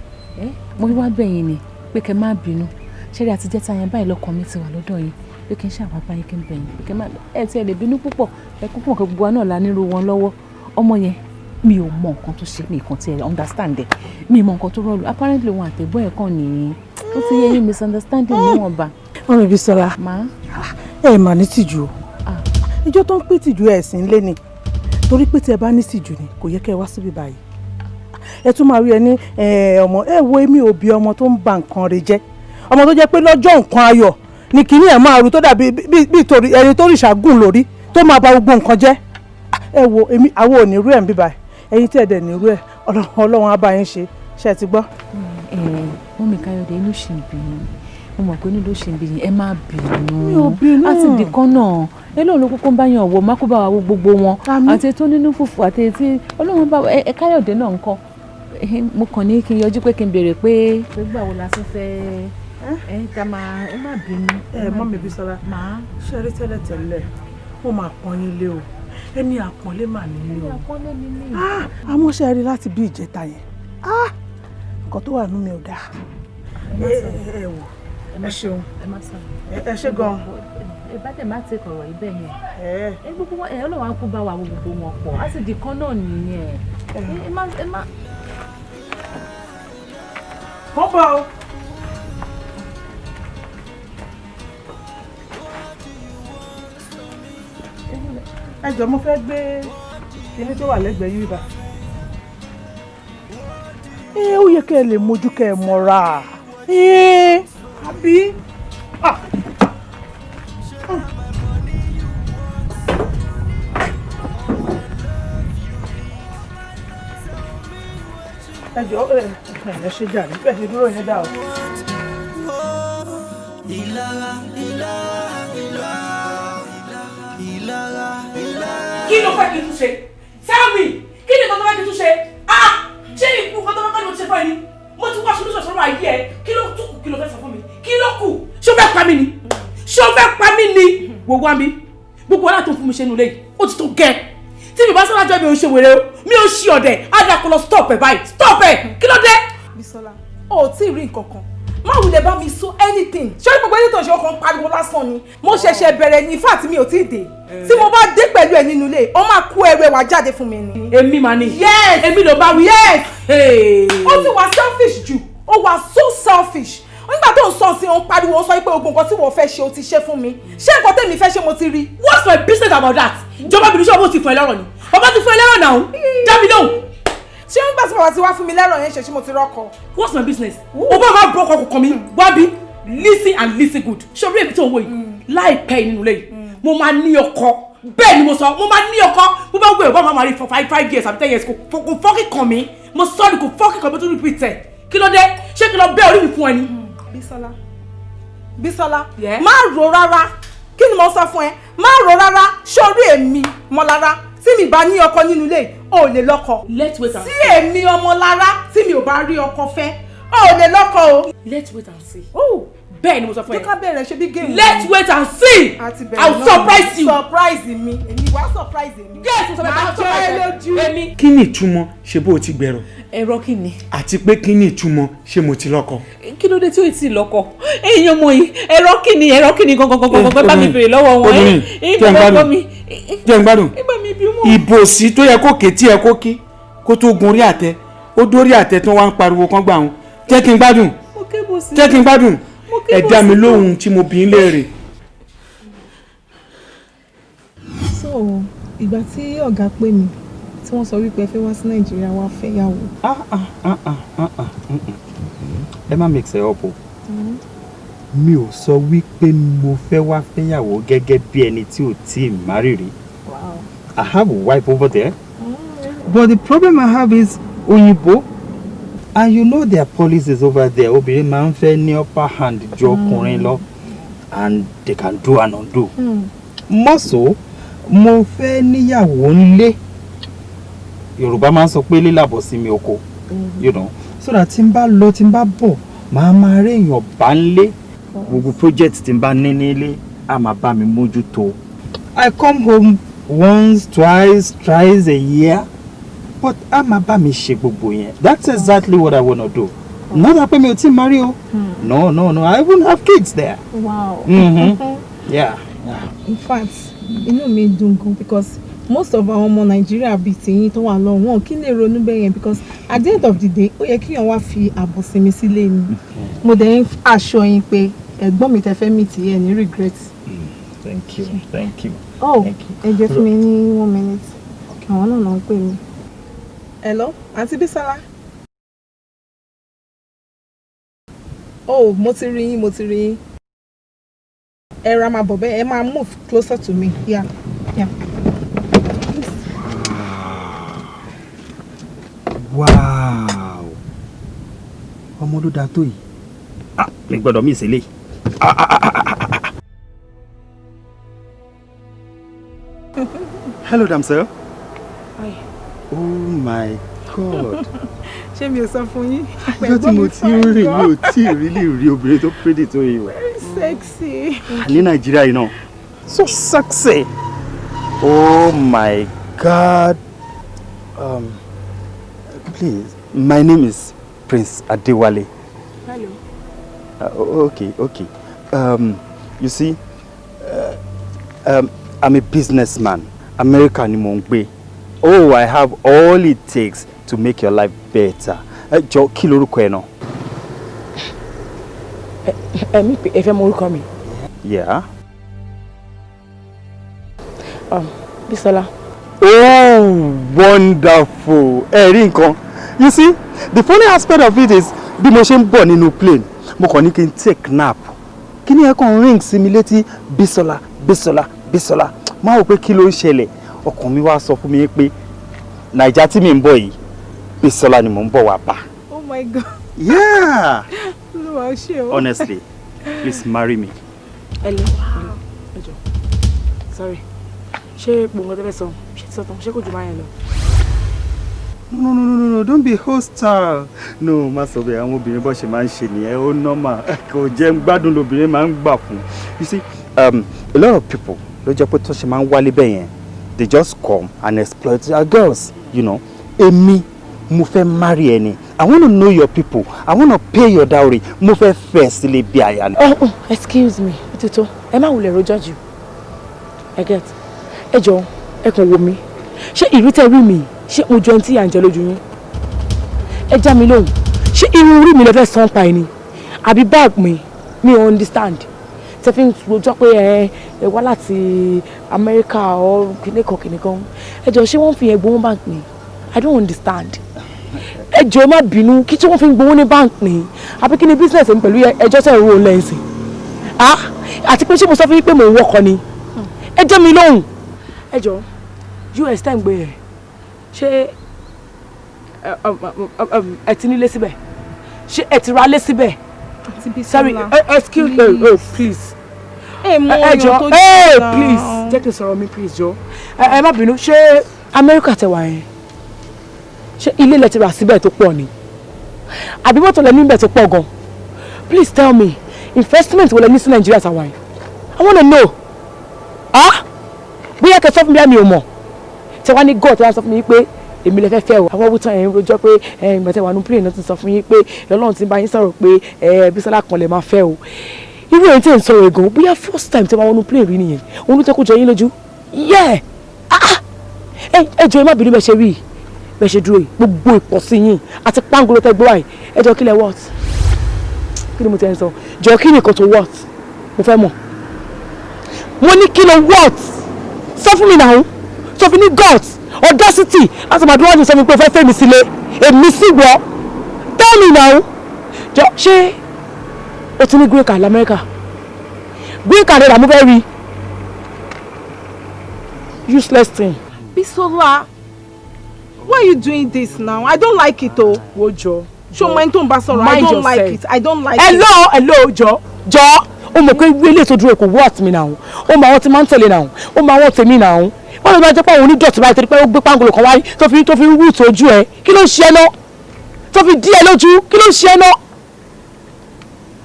Mo wá bẹ̀yìn ni pé kẹ́ má bínú. Ṣẹ́rí àtijọ́ ta yẹn báyìí, lọ́kàn mi ti wà lọ́dọ̀ yín pé kí n ṣàwá báyìí, kí n bẹ̀yìn pé kẹ́ má ẹ tí ẹ lè bínú púpọ̀. Ẹ kúkú mọ̀ pé gbogbo wa náà la nírú wọn lọ́wọ́. Ọmọ yẹn, mi ò mọ nǹkan tó ṣe mí nǹkan tí ẹ understand ẹ, mi mọ nǹkan tó rọlù. Apparently wọn àtẹ̀gbọ́n ẹ̀ kàn ní ó ti yẹ yín, misunderstanding níwọ̀nba. Mummy Bísọ́lá. Má. Ẹ mà ní tìjú o. Ìjọ tó ń pín tìjú ẹ̀sìn lé ni, torí pé tí ẹ bá ní tìjú ni kò yẹ kẹ́ ẹ wá síbí báyìí. Ẹ tún máa rí ẹ ní ọmọ ẹ wo, èmi ò bí ọmọ tó ń ba nǹkan rẹ̀ jẹ́, ọmọ tó jẹ́ pé lọ́jọ́ nǹkan ayọ̀. Ní kinní ẹ̀ máa ru tó dàbí bí torí ẹni tó rìṣà gùn lórí tó máa bà gbogbo nǹkan jẹ́. Ẹ wo èmi, àwọn ò ní irú ẹ̀ ń bíbá ẹ̀yin tí ẹ̀ dẹ̀ ní irú ẹ̀, Ọlọ́run á bá yín ṣe. Ṣe ti gbọ́? Ẹ mummy Káyọ̀dé, inú ṣì ń bí yín. Mo mọ̀ pé inú ló ṣì ń bí yín. Ẹ má bínú. Mi ò bínú. Á ti di kan náà. Ẹlọ́run ló kúkú ń bá yàn wò má kó bá wa wo gbogbo wọn. Àmín. Àti tó nínú fùfù àti etí Ọlọ́run bá ẹ Káyọ̀dé náà ń kọ́. Mo kàn ní kí n yọjú pé kí n béèrè pé gbogbo àwọn la tún fẹ́ ẹ ká máa ẹ má bínú. Ẹ mummy Bísọ́lá, Màá. ṣe rí tẹ́lẹ̀tẹ́lẹ̀, ó máa pọ́n yín lé o. Ẹni àpọ́nlé mà nílé o. Àpọ́nlé mi ní. Ah, àmọ́ ṣe rí láti bí ìjẹta yẹn, ah, nǹkan tó wà nínú mi ò dáa. Ẹ ẹ wò, ẹ ṣeun. Ẹ má sọ. Ẹ ṣe gan. Ẹ bá tẹ̀ má ti kọ̀rọ̀ ibẹ̀ yẹn. Ẹ Ẹ gbogbo wọn, ẹ Ọlọ́run á kú bá wa wo gbogbo wọn pọ̀. Á sì di kan náà nìyẹn. Ẹ má ẹ má. Kọ́ bọ̀ o. Ẹ jọ̀ọ́, mo fẹ́ gbé kinní tó wà lẹ́gbẹ̀ẹ́ yìí bá. Ẹ ó yẹ kẹ́ ẹ lè mójú kẹ́ ẹ mọ́ra. Ẹ àbí. Ah. Ẹ jọ̀ọ́, ẹ ẹ ṣe jàre, bẹ́ẹ̀ ṣe dúró yẹn dá o. Ìlara, ìlara, ìlara, ìlara, ìlara. Kí ló fẹ́ kí n tún ṣe? Tell me, kí ni nǹkan tó fẹ́ kí n tún ṣe? Ah, ṣé ikú nǹkan tó fẹ́ kí n ṣe fún ẹ ni? Mo ti wá solution sọ́rọ̀ ayé ẹ. Kí ló tún kù? Kí ló fẹ́ sọ fún mi? Kí ló kù? Ṣé o fẹ́ pa mí ni? Ṣé o fẹ́ pa mí ni? Wò wá mi, gbogbo wàhálà tó ń fún mi ṣe nulẹ̀ yìí ó ti tó gẹ́. Tí mi bá sọ́ra jọ, mi ò ṣe wèrè o, mi ò ṣe ọ̀dẹ̀. Á dà kó lọ stop ẹ̀ báyìí, stop ẹ̀. Kí ló dé? Bísọ́lá, o ò tí ì rí nǹkan kan. Má wulẹ̀ bá mi sọ anything. Ṣé gbogbo ẹni tó ń ṣe ọkàn pariwo lásán ni? Mo ṣẹ̀ṣẹ̀ bẹ̀rẹ̀ ní, in fact mi ò tí ì dé. Tí mo bá dé pẹ̀lú ẹ̀ nínú ilé, ó máa kó ẹrù ẹ̀ wá jáde fún mi ni. Èmi mà ni. Yes. Èmi ló bá wí. Yes. Hey. Ó ti wà selfish jù. Ó wà so selfish. Nígbà tó ń sọ sí, òun pariwo, ó sọ pé gbogbo nǹkan tí wọ́n fẹ́ ṣe, ó ti ṣe fún mi. Ṣé nǹkan tèmi fẹ́ ṣe mo ti rí? What's my business about that? Jọba bìrì, ṣé ọmọ ti fún ẹ lọ́rọ̀ ni? Bàbá ti fún ẹ lọ́rọ̀ náà, dá mi lóhùn. Ṣé nígbà tí bàbá ti wá fún mi lẹ́rọ̀ yẹn ṣe, ṣé mo ti rọ́kọ? What's my business? O bá máa bọ́ ọkọ̀ kọ̀ọ̀kan mi wá bí. Listen and listen good. Ṣé orí èmi tó ń wò yìí, láìpẹ́ yìí nínú ilé yìí, mo máa ní ọkọ. Bẹ́ẹ̀ ni mo sọ, mo máa ní ọkọ. Mo bá wẹ̀, ọba máa rí for 5 years àbí 10 years, kò fọ́ọ̀kì kàn mí. Mo sọ ni, kò fọ́ọ̀kì kàn mí. Tó repeat ẹ̀, kí ló dé? Ṣé kí lọ bẹ́ orí mi fún ẹ ni? Bísọ́lá, Bísọ́lá, Yeah? má ro rárá. Kí ni mo sọ fún ẹ? Má ro rárá. Sórí èmi Mọ́lára, tí mi bá ní ọkọ nínú ilé, o ò lè lọ́kọ. Let's wait and Tí see. èmi Ọmọlára, tí mi ò bá rí ọkọ fẹ́, o ò lè lọ́kọ o. Let's wait and see. Bẹ́ẹ̀ ni mo sọ fún Jẹ́ ẹ. ká bẹ̀rẹ̀ ṣe bí game. Let's wait and see. Àti bẹ̀rẹ̀ I will náà. surprise you. Surprise mi? Èmi wá surprise èmi? Yes, mo sọ fẹ́. Máa jẹ́ ẹ lójú. Èmi. Kí ni ìtumọ̀ ṣe bó o ti gbẹ̀rọ̀? Ẹ̀rọ kí ni? Àti pé kí ni ìtumọ̀ ṣé mo ti lọ́kọ? Kí ló dé tí ó ti lọ́kọ? Èèyàn ọmọ yìí, ẹ̀rọ kí ni? Ẹ̀rọ kí ni gangan gangan gangan? Bá mi béèrè lọ́wọ́ wọn. Obìnrin, Ẹ jẹ́ n bàbá gbádùn. mi. Jẹ́ n gbádùn. Ẹ bá mi bí wọn. Ìbòsí tó yẹ kó ké tí ẹ kó ké kó tó gun orí àtẹ, ó dórí àtẹ tó wá ń pariwo kán gbà wọn. Jẹ́ kí n gbádùn. Mo kébò sí. Jẹ́ kí n gbádùn. Mo Ẹ kébò dá mi sí. lóhùn tí mo bí ń léèrè. So ìgbà tí ọ̀gá pè mí, tí wọ́n sọ wípé ẹ fẹ́ wá sí Nàìjíríà wá fẹ́yàwó. Ah ah ah ah ah ah ẹ má mix ẹ up o. Mi ò sọ wípé mo fẹ́ wá fẹ́yàwó gẹ́gẹ́ bí ẹni tí ò tí ì marry rí. I have a wife over there, but the problem I have is òyìnbó, and you know their policies over there. Obìnrin máa ń fẹ́ ní upper hand ju ọkùnrin lọ, and they can do and undo. More so, mo fẹ́ níyàwó ńlé. Yorùbá máa ń sọ pé lílàbọ̀ sí mi oko, so that tí n bá lọ, tí n bá bọ̀, màá máa rí èèyàn bá ń lé. Gbogbo project tí n bá ní nílé, á máa bá mi mójútó. I come home once, twice, thrice a year, but á máa bá mi ṣe gbogbo yẹn. That's exactly what I wanna do. Not that pé mi ò tí marry o. No, no, no, I even have kids there. Wow. Yeah. In fact, inú mi dùn gan, because most of àwọn ọmọ Nàìjíríà bíi tìyín tó wà lọ́wọ́ wọn kí lè ronú bẹ́ẹ̀ yẹn, because at the end of the day, ó yẹ kíyàn wá fi àbọ̀ sinmi sílé ni. Mo dẹ̀ ń aṣọ yín pé ẹ̀gbọ́n mi tẹ fẹ́ meet yẹn ní regret. Thank you, thank you. Oh. Thank you. Ẹ jẹ́ fún mi ní one minute, àwọn náà náà ń pè mí. Hello, Àǹtí Bísọ́lá. Oh, mo ti rí yín, mo ti rí yín. Ẹ ra máa bọ̀ bẹ́ẹ̀, ẹ máa move closer to me. Yeah. Wow, ọmọ ló dáa tó yìí. Ah, mi gbọ́dọ̀ mí ìsẹlẹ. Ah ah ah ah ah. Hello, damsel. Hi. Oh my God. Ṣé mi ò sọ fún yín? Ọjọ́ tí mo ti ń rìn, mi ò tí ì rí lè rí obìnrin tó pretty tó yìí o. Very sexy. Ní Nàìjíríà yìí náà. So sexy. Oh my God. Please, my name is Prince Adewale. Hello. Okay. You see, I'm a businessman. America ni mo ń gbé. Oh, I have all it takes to make your life better. Ẹ jọ̀ọ́, kí lorúkọ ẹ náà? Ẹ mi pé ẹ fẹ́ mọ orúkọ mi? Yeah. Bisola. Oh, wonderful. Ẹ rí nǹkan. You see, the funny aspect of it is, bí mo ṣe ń bọ̀ nínú plane, mo kàn ní kí n take nap. Kí ni ẹ kàn ring sí mi létí? Bisola, Bisola, Bisola. Máa wò pé kí ló ń ṣẹlẹ̀. Ọkàn mi wá sọ fún mi pé Naija tí mi ń bọ̀ yìí, Bisola ni mò ń bọ̀ wá bá. Oh my God. Yeah. Olúwa ṣe o. Honestly, please marry me. Hello. Ẹ jọ̀ọ́. Sorry. Ṣé gbogbo nǹkan tẹ́ fẹ́ sọ? Ṣé ti sọ tán? Ṣé kò jù báyẹn lọ? No, no, no, no, no, don't be hostile. No, má sọ bẹ́ẹ̀. Àwọn obìnrin bó ṣe máa ń ṣe nìyẹn, ó normal. Kò jẹ́ ń gbádùn lobìnrin máa ń gbà fún. You see, a lot of people ló jẹ́ pé tó ṣe máa ń wálé bẹ́ẹ̀ yẹn, they just come and exploit their girls. Èmi, mo fẹ́ marry ẹni. I want to know your people. I want to pay your dowry. Mo fẹ́ fẹ́ sílé bí aya ni. Oh, excuse me, ó ti tó. Ẹ má wulẹ̀ rojọ́ jù. Ẹ get. Ẹ jọ̀ọ́, ẹ kàn wò mí. Ṣé ìrí tẹ́ rí mi? Ṣé mo jọ ẹni tí ìyà ń jẹ lójú yín? Ẹ já mi lóhùn. Ṣé irun orí mi lè fẹ́ san pa ẹni? Àbí bag mi? Mi ò understand. Tẹ fi ń rojọ́ pé ẹ wá láti Amẹ́ríkà or kìnìkan kìnìkan. Ẹ jọ̀ọ́, ṣé wọ́n fi yẹn gbowó bank ni? I don't understand. Ẹ jọ̀ọ́, má bínú, kí tí wọ́n fi ń gbowó ní bank ni? Àbí kí ni business mi pẹ̀lú ẹjọ́ tẹ̀ ń ro lẹ́sìn? Ah, àti pé ṣé mo sọ fún yín pé mò ń wọkọ̀ ni? Ẹ jẹ́ mi lóhùn. Ẹ jọ̀ọ́, US tẹ́ ń gbé yẹn, ṣé ẹ ti nílé síbẹ̀? Ṣé ẹ ti ra lé síbẹ̀? Sorry, excuse me, oh, please. Ẹ mọ Ẹ ọyàn jọ̀ọ́, tó ẹ jìnnà. please, jẹ́ kí n sọ̀rọ̀ mi, please, jọ̀ọ́. Ẹ má bínú, ṣé Amẹ́ríkà tẹ wà yẹn? Ṣé ilé lẹ ti rà síbẹ̀ tó pọ̀ ni? Àbí mọ́tò lẹ níbẹ̀ tó pọ̀ gan? Please tell me, investment wo lẹ ní sí Nàìjíríà tàwa yìí? I wanna know. Ah, bóyá kẹ́ sọ fún mi, bí mi ò mọ̀. Tẹ wá ní God, tẹ wá sọ fún mi pé èmi lè fẹ́ fẹ́ o. Àwọn wútọ́ ẹ̀ ń rojọ́ pé ẹ̀ ìgbà tẹ wà nù plane náà ti sọ fún yín pé Ọlọ́run ti ń bá yín sọ̀rọ̀ pé ẹ̀ Bísọ́lá kan lè máa fẹ́ o. Irú èyí tí ẹ̀ ń sọ̀rọ̀ ègàn, bóyá first time tẹ wá wọnú plane rí nìyẹn, òun ló tẹ́ kó jọ yín lójú. Yeah, ah, ẹ jọ̀ọ́, ẹ má bínú. Bẹ́ẹ̀ ṣe rí bẹ́ẹ̀ ṣe dúró yìí, gbogbo ìpọ̀sí yín àti pangolo tẹ gbé wáyìí, ẹ jọ̀ọ́, kí lẹ what? Kí ni mo ti ẹ̀ ń sọ? Jọ̀ọ́, kí ni nǹkan tó what? Mo fẹ́ mọ̀. Mo ní kí ló what? Sọ fún mi náà. Sọ fún ní gut audacity láti máa dúró ní sọ fún mi pé o fẹ́ fẹ́ mi sílé, èmi sì wọ́. Tell me now, jọ, ṣé o ti ní green card lamẹ́ríkà? Green card rẹ̀ là mo fẹ́ rí. Useless thing. Bisola, why are you doing this now? I don't like it o. Wo, jọ. Ṣé o mọ ẹni tó ń bá sọ̀rọ̀? I Mind don't like yourself. it. I don't like it. Hello, hello, jọ jọ, o mọ̀ pé ilé tó dúró kò worth mi náà. O mọ àwọn tí máa ń tẹ̀lé náà, o mọ àwọn tèmi náà. Wọ́n lè máa jẹ́ pé àwọn onídọ̀tí báyìí torí pé ó gbé pangolo kan wáyé tó fi rú ìtọ́jú ẹ. Kí ló ń ṣe ẹ náà tó fi dí ẹ lójú? Kí ló ń ṣe ẹ náà?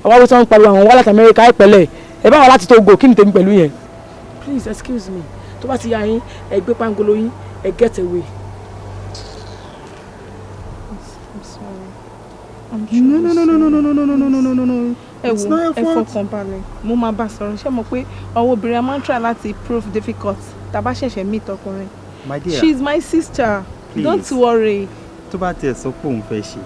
Àwọn awùsọ̀ ń pariwo àwọn wá láti Amẹ́ríkà ìpẹ́lẹ̀ ẹ bá wà láti Togo. Kí ni tèmi pẹ̀lú yẹn? Please excuse me, tó bá ti yá yín, ẹ gbé pangolo yín, ẹ get away. I'm sorry. I'm No, no, no, no, no, no, no, no, no, no, no, no, no. Ẹ It's wo, not your ẹ fault. fọkàn balẹ̀, mo máa bá sọ̀rọ̀. Ṣé mo pé ọwọ́ obìnrin a máa ń try láti prove difficult tá a bá ṣẹ̀ṣẹ̀ meet ọkùnrin. My dear. She is my sister. Please. Don't worry. Tó bá tiẹ̀ sọ pé òun fẹ́ ṣe,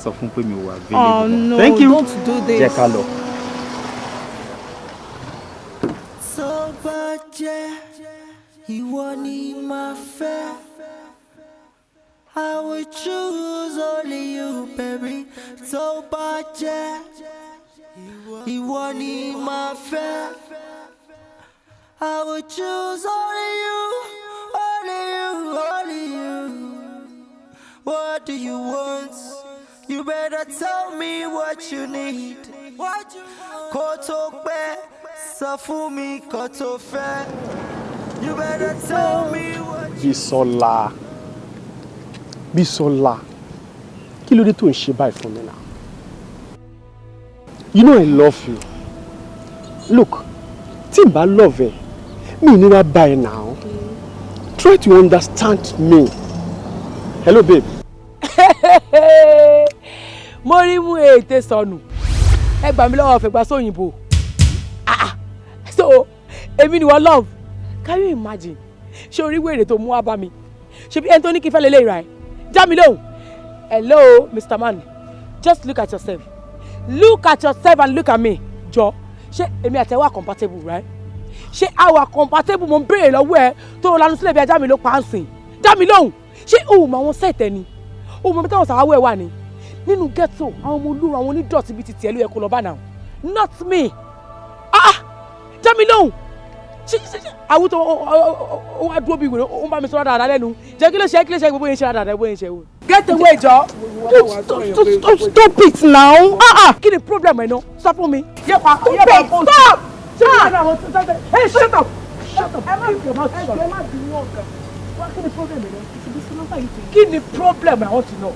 sọ fún pé mi ò wà available. Oh no, Thank you. don't do this. Jẹ́ ká lọ. Tó bá jẹ́ ìwọ ni màá fẹ́. I will choose only you, baby. Tó bá jẹ́ Ìwọ ni màá fẹ́. I will choose only you, only you, only you. What do you want? You better tell me what you need. Kó tó pẹ́, sọ fún mi kó tó fẹ́. You better tell me what. Bísọ́lá, Bísọ́lá, kí ló dé tó ń ṣe báyìí fún mi náà? You know I love you. Look, tí n bá love ẹ, mi ní wá bá ẹ now. Try to understand me. Hello, babe. Mo rí mú ètè sọnù, ẹ gbà mí lọ́wọ́ ọ̀fẹ́gbà sóyìnbó. Ah, ah. So èmi ni wọ́n love? Can you imagine? Ṣé orí wèrè tó mú wá bá mi, ṣe bí ẹni tó ní kí n fẹ́ lélẹ́yìí ra ẹ̀? Já mi lóhùn. Hello, Mr. Man, just look at yourself. Look at yourself and look at me. Jọ, ṣé èmi àti ẹ wà compatible, right? Ṣé a wà compatible? Mo ń béèrè lọ́wọ́ ẹ tó o lanu sílẹ̀ bí ajá mi ló pa á ń sìn. Já mi lóhùn. Ṣé o mọ àwọn set ẹ ni? O mọ bí táwọn sàwáwẹ̀ wà ní nínú ghetto? Àwọn ọmọ olúro, àwọn onídọ̀tí bíi ti tiẹ̀ ló yẹ kó lọ bá náà, not me. Ah ah, já mi lóhùn. Ṣé àwùjọ ó wá dúró bí ìwé, ó ń bá mi sọ̀rọ̀ dáadáa lẹ́nu jẹ́? Kí ló ṣe? Kí ló ṣe? Gbogbo yẹn ṣe dáadáa, gbogbo yẹn ṣe wò. Get away, jọ. Stop it now. Ah ah, kí ni problem ẹ̀ náà? Sọ fún mi. Yẹ pa yẹ pa Stop. Stop. Hey, shut up, shut up. Ẹ má your mouth shut. Ẹ má bínú ọ̀gá wá. Kí ni problem ẹ̀ náà? Kí ni problem? I want to know.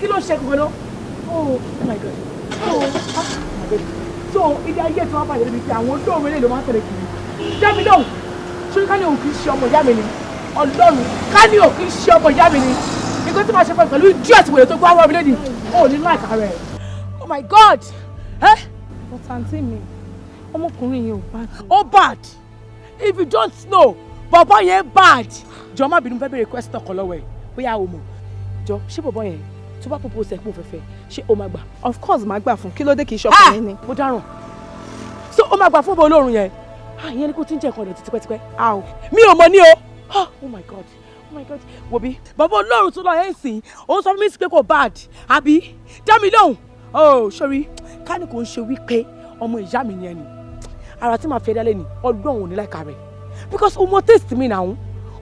Kí ló ṣe gbogbo náà? Oh my God, oh ah my God. So ilé ayé tí wọ́n bàjẹ́ níbi pé àwọn olóòrùn eléyìí ló máa ń tẹ̀lé kiri. Dá mi lóhùn. Ṣé ká ní òun kì í ṣe ọmọ ìyá mi ni? Ọlọ́run, ká ní òun kì í ṣe ọmọ ìyá mi ni, nǹkan tí màá ṣe pẹ̀lú idiot wèrè tó gbọ́ àwọn mi lẹ́nu ò ní láìka rẹ̀. Oh my God, eh? But àǹtí mi, ọmọkùnrin yẹn ò bad. Ó bad. If you don't know, bọ̀bọ̀ yẹn bad. Jọ, má bínú, fẹ́ bèrè question kan lọ́wọ́ ẹ̀, bóyá o mọ̀. Jọ, ṣé bọ̀bọ̀ yẹn, tó bá propose ẹ̀ pé òun fẹ́ fẹ́, ṣé o máa gbà? Of course màá gbà fún. Kí ló dé? Kì í ṣọkùnrin ni. Mo dáràn. So o máa gbà fún ọmọ olóorun yẹn? Ah, ìyẹn ni kò tí ń jẹ nǹkan ọ̀dọ̀ tipẹ́tipẹ́. How? Mi ò mọ̀ ní o. Ah, oh my God, oh my God. Wò bí bàbá olóorun tó lọ ẹ̀ ń sìn, òun sọ fún mi sí pé kò bad, àbí? Dá mi lóhùn. Oh, sorry, ká ní kò ń ṣe wípé ọmọ ìyá mi ni ẹni ara tí màá fẹ́ dálé ni, Ọlọ́run ò ní láìka rẹ̀, because o mọ taste mi náà,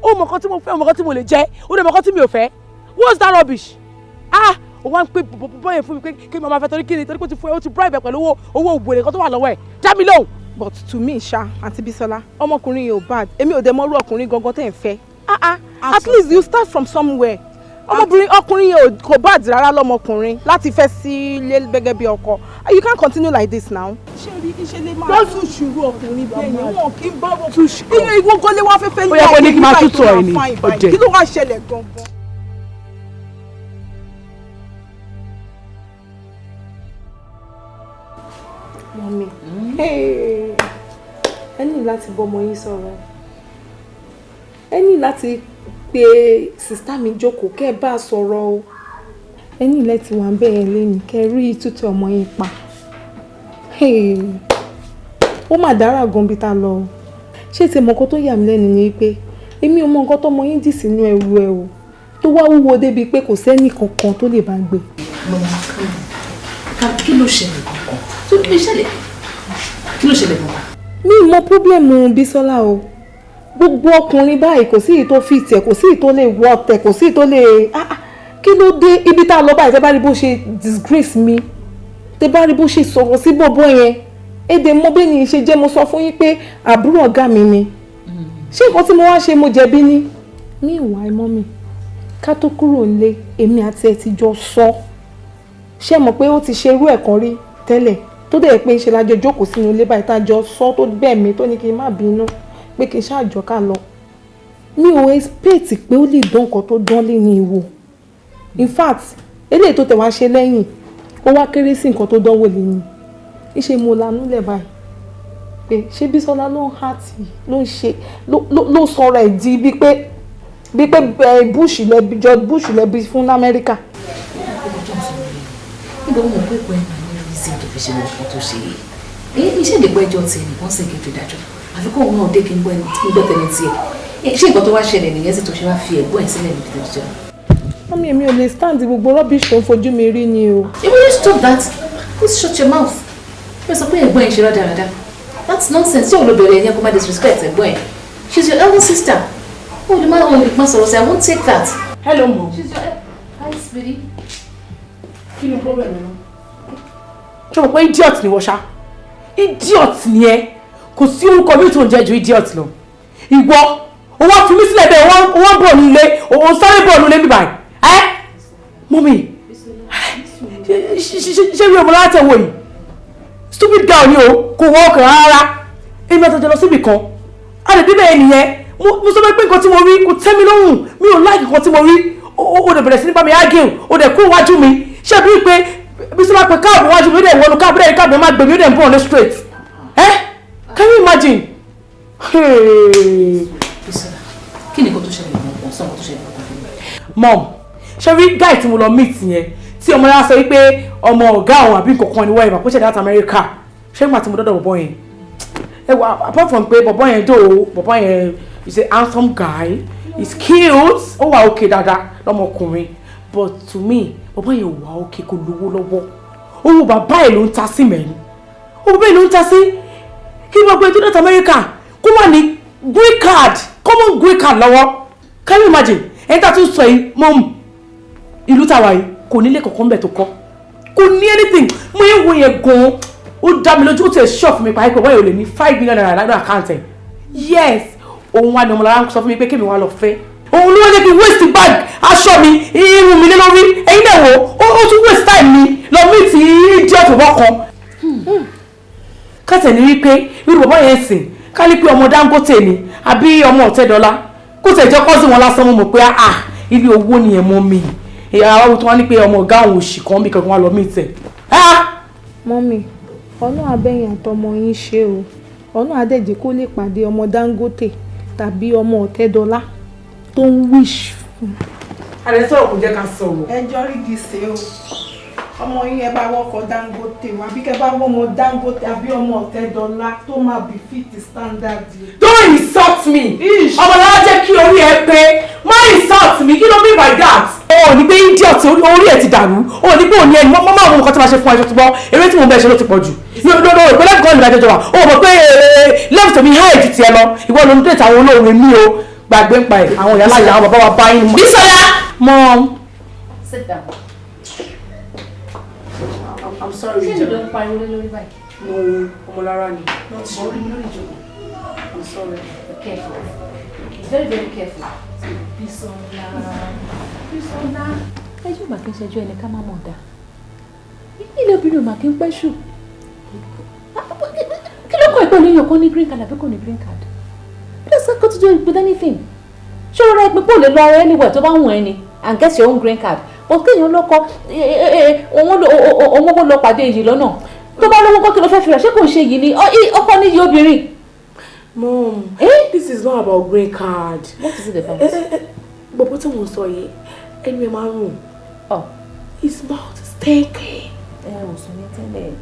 o mọ nǹkan tí mo fẹ́, o mọ nǹkan tí mo lè jẹ, o dẹ̀ mọ nǹkan tí mi ò fẹ́. What's that rubbish? Ah, o wá ń pè bọ́ yẹn fún mi pé kí màmá fẹ́, torí kí ni? Torí pé ó ti fún ẹ, ó ti bribe ẹ pẹ̀lú owó, owó òwúrẹ̀ kan tó wà lọ́wọ́ ẹ̀. Dá mi lóhùn. But to me ṣá, àǹtí Bísọ́lá, ọmọkùnrin yẹn ò bad. Èmi ò dẹ̀ mọ́rú ọkùnrin gangan tẹ̀ ń fẹ́. Ah ah, at least you start from somewhere. Ọmọbìnrin, ọkùnrin yẹn kò bad rárá lọ́mọkùnrin láti fẹ́ sí ilé gẹ́gẹ́ bí ọkọ. You can't continue like this now. Ṣé rí iṣẹ́ lè máa tún ṣùrù ọkùnrin bẹ́ẹ̀ yẹn? Wọn kì í bá wọn. Ilé ìwọ gọlé wá fẹ́fẹ́ Ó yẹ kó ní kí n máa tútù ẹ̀ ní ọ̀dẹ̀. Kí ló wá ṣẹlẹ̀ gangan? Mummy, ẹ ní láti bọ́mọ yín sọ̀rọ̀. Ẹ ní láti pe sister mi jókòó, kẹ́ ẹ bá a sọ̀rọ̀ o. Ẹ ní láti wà bẹ́ẹ̀ lẹ́yìn kẹ́ ẹ rí tútù ọmọ yín pa. Ó mà dára gan bí ta lọ o. Ṣé ti mọ nǹkan tó yà mí lẹ́nu ni pé èmi ò mọ nǹkan tọmọ yín dì sínú ẹrù ẹ o, tó wá wúwo débi pé kò sẹ́nì kankan tó lè bá gbé. Mama, kí ló ṣẹlẹ̀ kankan tó kí ló ṣẹlẹ̀? Kí ló ṣẹlẹ̀ kankan? Mi ì mọ problem Bísọ́lá o. Gbogbo ọkùnrin báyìí, kò sí èyí tó fit ẹ̀, kò sí èyí tó lè wọ́ tẹ̀, kò sí èyí tó lè. Ah ah, kí ló dé? Ibi tá a lọ báyìí, tẹ́ bá rí bó ṣe disgrace mi, tẹ́ bá rí bó ṣe sọ̀rọ̀ sí bọ̀bọ̀ yẹn, èdè mọ bẹ́ẹ̀ ni ṣe jẹ́. Mo sọ fún yín pé àbúrò ọ̀gá mi ni. Ṣé nǹkan tí mo wá ṣe, mo jẹ̀bi ni? Ní ìwà ẹ̀mọ́ mi, ká tó kúrò nílé, èmi àti ẹ̀ ti jọ sọ. Ṣé mọ̀ pé ó ti ṣe irú ẹ̀ kan rí tẹ́lẹ̀, tó dẹ̀ pé ṣe la jọ jókòó sínú ilé báyìí, tá a jọ sọ, tó bẹ̀ mí, tó ní kí n má bínú, pé kí n ṣáàjọ ká lọ. Mi ò expect pé ó lè dán nǹkan tó dán lé ní ìwò. In fact, eléyìí tó tẹ̀ wá ṣe lẹ́yìn, ó wá kéré sí nǹkan tó dánwò lé ní. Ìṣe mo lanú lẹ̀ báyìí pé ṣé Bísọ́lá ló ń hàtì, ló ń ṣe, ló sọ̀rọ̀ ẹ̀ di bíi pé Bush lẹ́bi, George Bush lẹ́bi fún Amẹ́ríkà. Níbo mo mọ̀ pé pé máa ní reason tó fi ṣe nǹkan tó ṣe yìí? Iṣẹ́ ìdìbò ẹjọ́ tiẹ̀ nìkan sì kí n fi dájọ́, àfi kóun náà dé kí n gbọ́ ẹni tí ń gbọ́ tẹni tiẹ̀. Ṣé nǹkan tó wá ṣẹlẹ̀ nìyẹn sì tó ṣe wá fi ẹ̀gbọ́n ẹ̀ sílẹ̀ níbi tó ti jẹun? Mummy, èmi ò lè stand gbogbo rubbish tó ń fojú mi rí ni o. You will stop that. Please shut your mouth. Ó sọ pé ẹ̀gbọ́n ẹ̀ ṣe rádaràda. That's nonsense. Ṣé òun ló bẹ̀rẹ̀ ẹ̀yẹn kó má disrespect ẹ̀gbọ́n ẹ̀? She's your elder sister. Ó lè má ó lè má sọ̀rọ̀ sí, I won't take that. Hello, mom. She's your. Hi, sweetie. Kí ni problem ẹ náà? Ṣé o mọ̀ pé idiot ni wọ́n ṣá? Idiot ni ẹ. Kò sí orúkọ mi tó ń jẹ́ ju idiot lọ. Ìwọ, o wá fi mí sílẹ̀ bẹ́ẹ̀, wọ́n bọ̀ nílé, o sáré bọ̀ nílé bíbáyìí. Ẹ́ mummy, ṣé mi ò mọ̀ láti ẹ̀wọ̀ yìí? Stupid girl ni o, kò wọ ọkàn rárá. Èmi àtọ̀jọ́ lọ síbì kan. A lè débẹ̀ nìyẹn. Mo sọ pé nǹkan tí mo rí kò tẹ́ mi lọ́rùn. Mi ò like nǹkan tí mo rí. O dẹ̀ bẹ̀rẹ̀ sí ní bá mi argue. O dẹ̀ kúrò wájú mi. Ṣé bí pé Bísọ́lá pé cab wájú mi, ó dẹ̀ wọnú cab, ó dẹ̀ cab máa gbé mi, ó dẹ̀ ń bọ̀ ní straight. Eh? Can you imagine? Hey. Bísọ́lá, kí ni nǹkan tó ṣẹlẹ̀ gbọ̀ngàn? Sọ nǹkan tó ṣẹlẹ̀ gbọ̀ngàn fún mi. Mom, ṣé rí guy tí mo lọ meet yẹn tí ọmọ yẹn sọ wípé ọmọ ọ̀gá òun àbí nǹkan kan ni wọ́n ẹ̀bà kó ṣẹ̀dá láti Amẹ́ríkà. Ṣé nígbà tí mo dọ́dọ̀ bọ̀bọ̀ yẹn? Ẹ wà, apart from pé bọ̀bọ̀ yẹn dò ó, bọ̀bọ̀ yẹn is a handsome guy, he's cute, ó wà okay dáadáa lọ́mọkùnrin. But to me, bọ̀bọ̀ yẹn ò wà okay, kò lówó lọ́wọ́. Owó bàbá ẹ̀ ló ń ta sí mẹ́rin. Owó bàbá ẹ̀ ló ń ta sí. Kí gbogbo ètò láti Amẹ́ríkà kó wà ní green card, common green card lọ́wọ́. Can you imagine? Ẹni tá a tún sọ yìí, mọ́ ìlú tàwa yìí, kò nílé kankan bẹ̀ tó kọ́, kò ní anything. Mo yẹ wo yẹn gan-an, ó dá mi lójú, ó tiẹ̀ ṣọ́ fún mi pàápàá wọ́n yóò lè ní ₦5 million nínú account ẹ̀. Yes, òun wà ní ọmọlára sọ fún mi pé kémi wá lọ fẹ́. Òun ló wá jẹ́ kí n waste bag, aṣọ mi, irun mi lé lórí. Ẹ̀yin náà wò ó, ó tún waste time mi lọ meet idiot bọ̀bọ̀ kan. Kátẹ̀ ní wípé irú bọ̀bọ̀ yẹn sìn, ká ní pé ọmọ Dangote ni àbí ọmọ Ọ̀tẹ́dọ́lá, kó tẹ̀ jẹ́ cousin wọn lásán, mo mọ̀ pé ah, ilé owó ni ẹ̀ mọ́ mi. Ìyá tó wá ní pé ọmọ ọ̀gá òun òṣì kan bí kankan wá lọ meet ẹ̀. Mummy, ọ̀nà abẹ́yìn àtọmọ yín ṣe o. Ọ̀nà àdẹ̀jẹ̀ kó lè pàdé ọmọ Dangote tàbí ọmọ Ọ̀tẹ́dọ́lá tó ń wish fún. Àdé sọ̀rọ̀, kò jẹ́ ká sọ̀rọ̀. Ẹjọ́ rí di ṣe o. Ọmọ yín, ẹ bá wọ́kọ̀ Dangote o, àbí kẹ bá wọ́n ọmọ Dangote àbí ọmọ Ọ̀tẹ́dọ́lá tó máa bí fit standard yìí. Don't insult me. Ọmọlára, jẹ́ kí orí ẹ pé. Má insult me. Kí ló mean by that? O ò ní pé idiot, orí ẹ ti dàrú. O ò ní pé òní ẹni mọ́ máa mú nǹkan tí máa ṣe fún ẹjọ́ tó gbọ́. Eré tí mo bẹ̀ ṣe ló ti pọ̀ jù. Lọ́dọ̀ ìpínlẹ̀ kan ìrìnàjò jọba. O mọ̀ pé left mi high ju tiẹ̀ lọ. Ìwọ ló ń date àwọn olóore mi o. Gbàgbé ń pa ẹ̀. Àwọn ìyá láyà, àwọn bàbá wa bá yín. Bísọ́lá! Mom. Sit down. I'm sorry. Ṣé ìlú ń pariwo lé lórí báyìí? No, ọmọlára ni. Orí mi lórí ìjókòó. I'm sorry. Be careful. Very, very careful. Bísọ́lá. Bísọ́lá. Ẹjọ́ mà kí n ṣẹjọ́ ẹni ká má mọ̀ dá. Ilé obìnrin ò mà kí n pẹ́ ṣù. Kí ló kọ́ ìpè olóyún kan ní green card àbí kò ní green card? What does that got to do with anything? Ṣé o rẹ pé kó lè lọ anywhere tó bá wù ẹ́ ni and get your own green card? But kéèyàn lọ́kọ òun owó lọ pàdé yìí lọ́nà. Tó bá lówó kọ́, kí ló fẹ́ fi rà? Ṣé kò ń ṣe yìí ni ọkọ níyì obìnrin? Mom, Eh? this is not about green card. What is it about? Bọ̀bọ̀ tí mo sọ yìí, ẹnu ẹ̀ máa ń rùn. Oh. His mouth is stinking. Ẹ ò sọ yẹn tẹ́lẹ̀.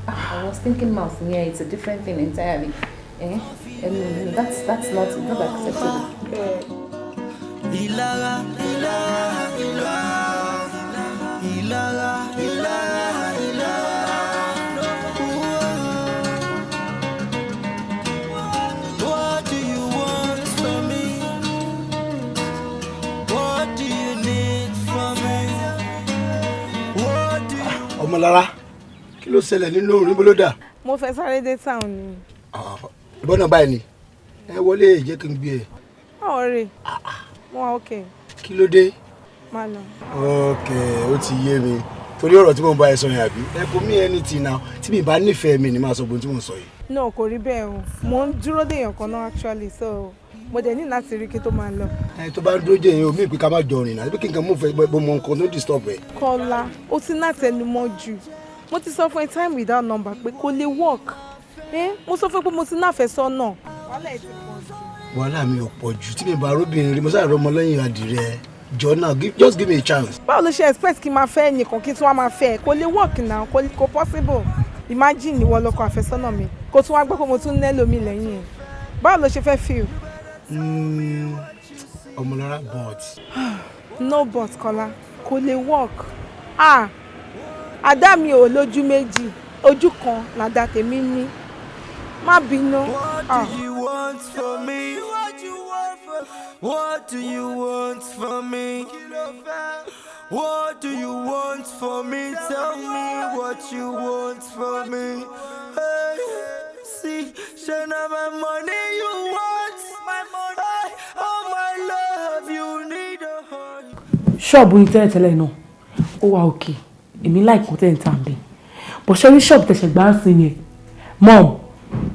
Ah, I was thinking mouth yẹn, it's a different thing entirely. Eh? And that's not, it's not acceptable. Ìlara, ìlara, ìlara, ìlara, ìlara, ìlara. What do you want from me? What do you need from me? What do you Ọmọlára, kí ló ṣẹlẹ̀ nínú òrùn? Níbo ló dà? Mo fẹ́ sáré dé town ni. Ìbọn náà báyìí ni ẹ wọlé, jẹ́ kí n gbé ẹ. Báwo rè? Mo wà okay. Kí ló dé? Má lọ. Ok, ó ti yé mi. Torí ọ̀rọ̀ tí mo ń bá ẹ sọ yẹn, àbí? Ẹ kò mí anything now. Tí mi bá nífẹ̀ẹ́ mi ni máa sọ gbogbo tí mo ń sọ yìí. No, kò rí bẹ́ẹ̀ o. Mo ń dúró déèyàn kan náà actually, so mo dẹ̀ ní láti rí kí tó máa lọ. Ẹ tó bá ń dúró jẹ́ yẹn o, mí pé ká má jọ rìn náà, bí kí n kàn mú fẹ́ bó mọ nǹkan tó disturb ẹ. Kọ́lá, ó ti náà tẹnumọ́ jù. Mo ti sọ fún ẹ time without number pé kò lè work. Eh? Mo sọ fún ẹ pé mo ti náfẹ̀sọ́nà. Wàhálà ẹ̀ ti pọ̀ jù. Wàhálà mi ò pọ̀ jù. Tí mi bá róbìnrin rí, mo sáré ọmọ lẹ́yìn adìrẹ jọ náà. Just give me a chance. Báwo ló ṣe expect kí n máa fẹ́ ẹnìkan, kí n tún wá máa fẹ́ ẹ? Kò lè work now, kò possible. Imagine ìwọ lọkọ àfẹ́sọ́nà mi, kò tún wá gbọ́ pé mo tún nẹ́lòmí lẹ́yìn ẹ̀. Báwo ló ṣe fẹ́ feel? Ọmọlára, but. No but, Kọ́lá, kò lè work. Ah, àdá mi ò lójú méjì. Ojú kan làdá tèmi ní. Má bínú. What do you want from me? What do you want from me? What do you want from me? Tell me what you want from me. Hey, see, share my money you want. My money, hey, oh my love, you need a heart. Ṣọ́ọ̀bù yín tẹ́lẹ̀tẹ́lẹ̀ náà ó wà òkè, èmi láìkó tẹ́ ń tà ń bẹ̀ bọ̀. Ṣe rí ṣọ́ọ̀bù tẹ̀sẹ̀ gbá ń sìn yẹn, mom,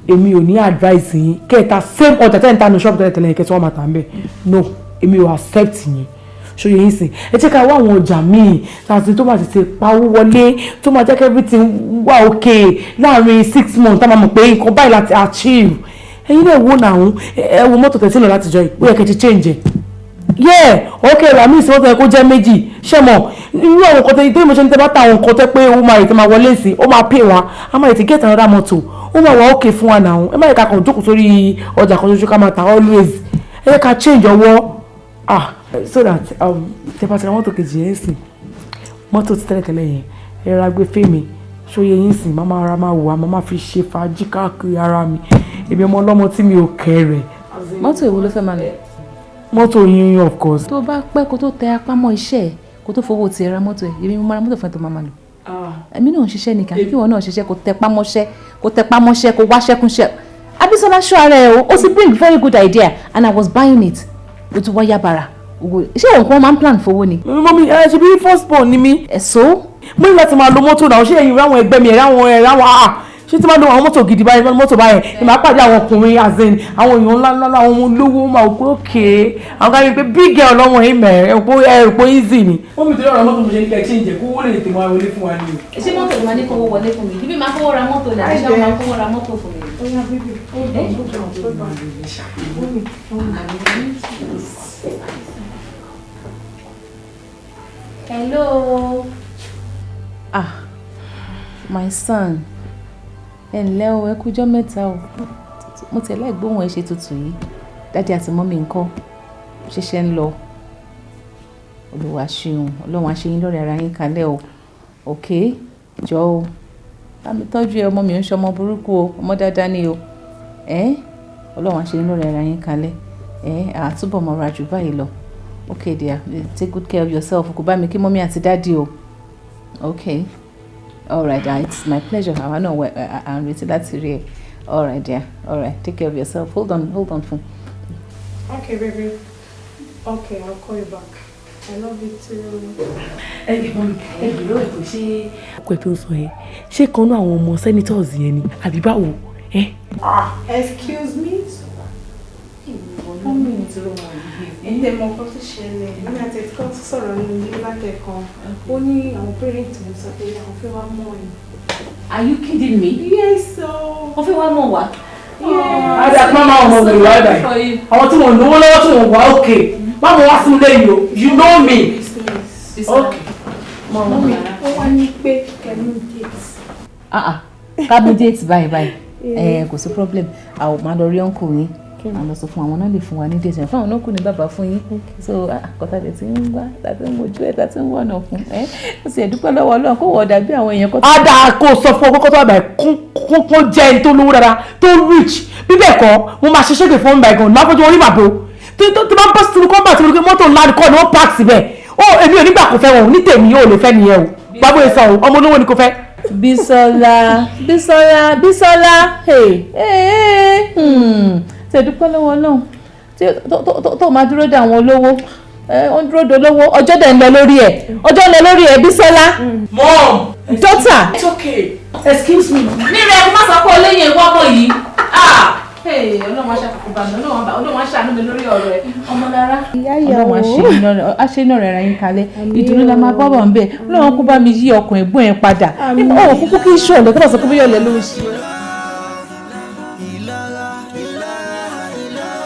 èmi ò ní advice yín kẹta same ọjà tẹ́ ń tà ní ṣọ́ọ̀bù tẹ́lẹ̀tẹ́lẹ̀ yẹn kẹtí wọ́n máa tà ń bẹ̀. No, èmi ò accept yẹn. Ṣòye yín sìn, ẹ jẹ́ ká wá àwọn ọjà míì tàbí tó máa tètè pawó wọlé, tó máa jẹ́ kí everything wà okay láàrin 6 months, tá máa mọ̀ pé nǹkan báyìí láti achieve. Ẹ̀yin náà wò náà, ẹ wo mọ́tò tẹ̀sí lọ látijọ́ yìí, ó yẹ kẹ́ ti change ẹ̀. Yeah, okay, rà mí ìsìnkú ẹ kó jẹ́ méjì. Ṣé mọ̀ irú àwọn nǹkan tẹ́ tó mo ṣe ní, tẹ́ bá ta àwọn nǹkan tẹ́ pé ó máa ètò máa wọlé sí, ó máa pay wa, a máa ètò get another motor, ó máa wà okay fún wa náà. Ẹ má yẹ ká kàn jókòó sórí ọjà kan ṣoṣo ká máa ta always. Ẹ yẹ ká change ọwọ́, ah, so that tẹ́ bá ti ra mọ́tò kejì yẹn sìn, mọ́tò ti tẹ́lẹ̀tẹ́lẹ̀ yẹn, ẹ ra gbé fèmí. Ṣóye yín sìn, máa ra máa wò á, máa fi ṣe fàájì káàkiri ara mi, èmi ọmọ ọlọ́mọ tí mi ò kẹ́ rẹ̀. Mọ́tò èwo ló fẹ́ máa lò? Mọ́tò yín, of course. Tó bá pẹ́ kó tó tẹ apá mọ́ iṣẹ́ ẹ̀, kó tó fowó tiẹ̀ ra mọ́tò ẹ̀, èmi mo máa ra mọ́tò fún ẹ tó máa lò. Èmi náà ń ṣiṣẹ́ nìkan, kí ìwọ náà ṣiṣẹ́, kó tẹpá mọ́ṣẹ́, kó tẹpá mọ́ṣẹ́, kó wáṣẹ́ kúnṣẹ́. Abisola, ṣọ́ ara ẹ o. Ó ti bring very good idea and I was buying it. O tún wá yábàrà. Ṣé òun kan máa ń plan fowó ni? Mummy, ẹ ṣe bí first born ni mí. Ẹ̀ so. Mo ní láti máa lo mọ́tò náà. Ṣé ẹ̀yin ráwọn ẹgbẹ́ mi, ẹ̀ ráwọn ẹ̀ ráwọn àà, ṣé tí máa lo àwọn mọ́tò gidi báyìí, mọ́tò báyìí ni màá pàdé àwọn ọkùnrin, as in àwọn èèyàn ńlá ńlá, àwọn ọmọ olówó, máa wò pé òkè àwọn kan rí pé big girl lọ́mọ yìí mẹ́ ẹ̀ pé ẹ̀ pé easy ni. Wọ́n mi torí ọ̀rọ̀ mọ́tò mo ṣe ní kẹ́ change ẹ̀, kó wó lè tètè máa wọlé fún wa ni o. Ṣé mọ́tò ló máa ní kówó wọlé fún mi? Ibi máa kówó ra mọ́tò ní àbí ṣé wọ́n máa kówó ra mọ́tò fún mi? Oya baby, hold on, hold on, hold on. Mummy, mummy. Hello. Ah, my son. Ẹ ǹlẹ́ o, ẹ kújọ́ mẹ́ta o. Mo tẹ̀lé ìgbóhùn ẹ ṣe tuntun yìí. Daddy àti mummy ńkọ́? Ṣẹ̀ṣẹ̀ ń lọ. Olúwa ṣeun, Ọlọ́run á ṣe yín lọ́rẹ̀ ara yín kalẹ̀ o. Ok, jọ o. Bá mi tọ́jú ẹ, ọmọ mi ò ń ṣọmọ burúkú o, ọmọ dáadáa ni o. Ẹ́ Ọlọ́run á ṣe yín lọ́rẹ̀ ara yín kalẹ̀. Ẹ́ àtúbọ̀ mọ́ra jù báyìí lọ. Okay dear, take good care of yourself. Kò bá mi kí mummy àti daddy o. Okay. All right, it's my pleasure. Àwa náà wẹ̀ à ń retí láti rí ẹ. All right dear, all right, take care of yourself. Hold on, hold on fún. Okay, baby. Okay, I'll call you back. I love you too. Ẹ ẹ mummy, ẹ bèrè ọ̀rẹ́ pé ṣé ọkọ ẹ tó ń sọ yẹn, ṣé kan náà àwọn ọmọ senators yẹn ni àbí báwo ẹ? Excuse me? Mummy, ẹ mọ nǹkan tó ṣẹlẹ̀. Èmi àti ẹ̀tí kan tó sọ̀rọ̀ nínú ilé látẹ̀kan. Ó ní àwọn parents mi sọ pé àwọn fẹ́ wá mọ̀ ẹ́. Are you kidding me? Yes, so. Wọ́n fẹ́ wá mọ̀ wá. Yes. Adé àti máma ọmọ wèrè wá báyìí. Àwọn tí wọ́n lówó lọ́wọ́, tí wọ́n wà òkè. Má mo wá sínú ilé yìí o. You know me. Okay. Mummy, ó wá ní pé kẹ́mi date. Ah ah, ká mú date báyìí báyìí. Ẹ kò sí problem. Àwọn máa lọ rí uncle yín. Àwọn lọ sọ fún àwọn náà lè fún wa ní date. Fún àwọn náà kù ní bàbá fún yín. So kọ́tà tẹ̀ tí ń wá, tàbí ń wojú ẹ̀, tàbí ń wọ̀nà fún. Ẹ ó sì ẹ̀dúpẹ́ lọ́wọ́ Ọlọ́run kó wọ̀ dàbí àwọn èèyàn kọ́. Ada kò sọ fún ọkọ tó wà báyìí kó jẹ́ ẹni tó lówó dáadáa, tó rich. Bí bẹ́ẹ̀ kọ́, mo máa ṣe ṣége fún mi báyìí gan, máa fojú orí màbo. Tó bá bọ́ sínú kọ́mbà tí mo rí pé mọ́tò ńlá kọ́ ni wọ́n park síbẹ̀. Ó èmi ò nígbà kò fẹ́ wọn, ní tèmi ò lè fẹ́ nìyẹn o. Bábó yẹn sọ o, ọmọ olówó ni kò fẹ́. Bísọ́lá, Bísọ́lá, Bísọ́lá, hey, hey, hey, ṣe dúpẹ́ lọ́wọ́ Ọlọ́run tí tó máa dúró de àwọn olówó, ó ń dúró de olówó, ọjọ́ dẹ̀ ń lọ lórí ẹ̀, ọjọ́ ń lọ lórí ẹ̀, Bísọ́lá. Mom! Daughter. It's okay. Excuse me. Nírẹ̀ má sọ pé olóyè ìwọ́ ọmọ yìí. Ọlọ́run á ṣàkóso bá mi, Ọlọ́run á ṣàánú mi lórí ọ̀rọ̀ ẹ̀. Ọmọlára. Ọlọ́run á ṣe iná rẹ̀ ra yín kalẹ̀. Ìdùnnú la máa bọ́ bọ̀ ń bẹ̀. Ọlọ́run kó bá mi yí ọkàn ẹ̀gbọ́n ẹ̀ padà. Ó kúkú kí n ṣọ̀lẹ̀ kó bá sọ pé bí ọ̀lẹ ló ń ṣe. Ìlara, ìlara, ìlara.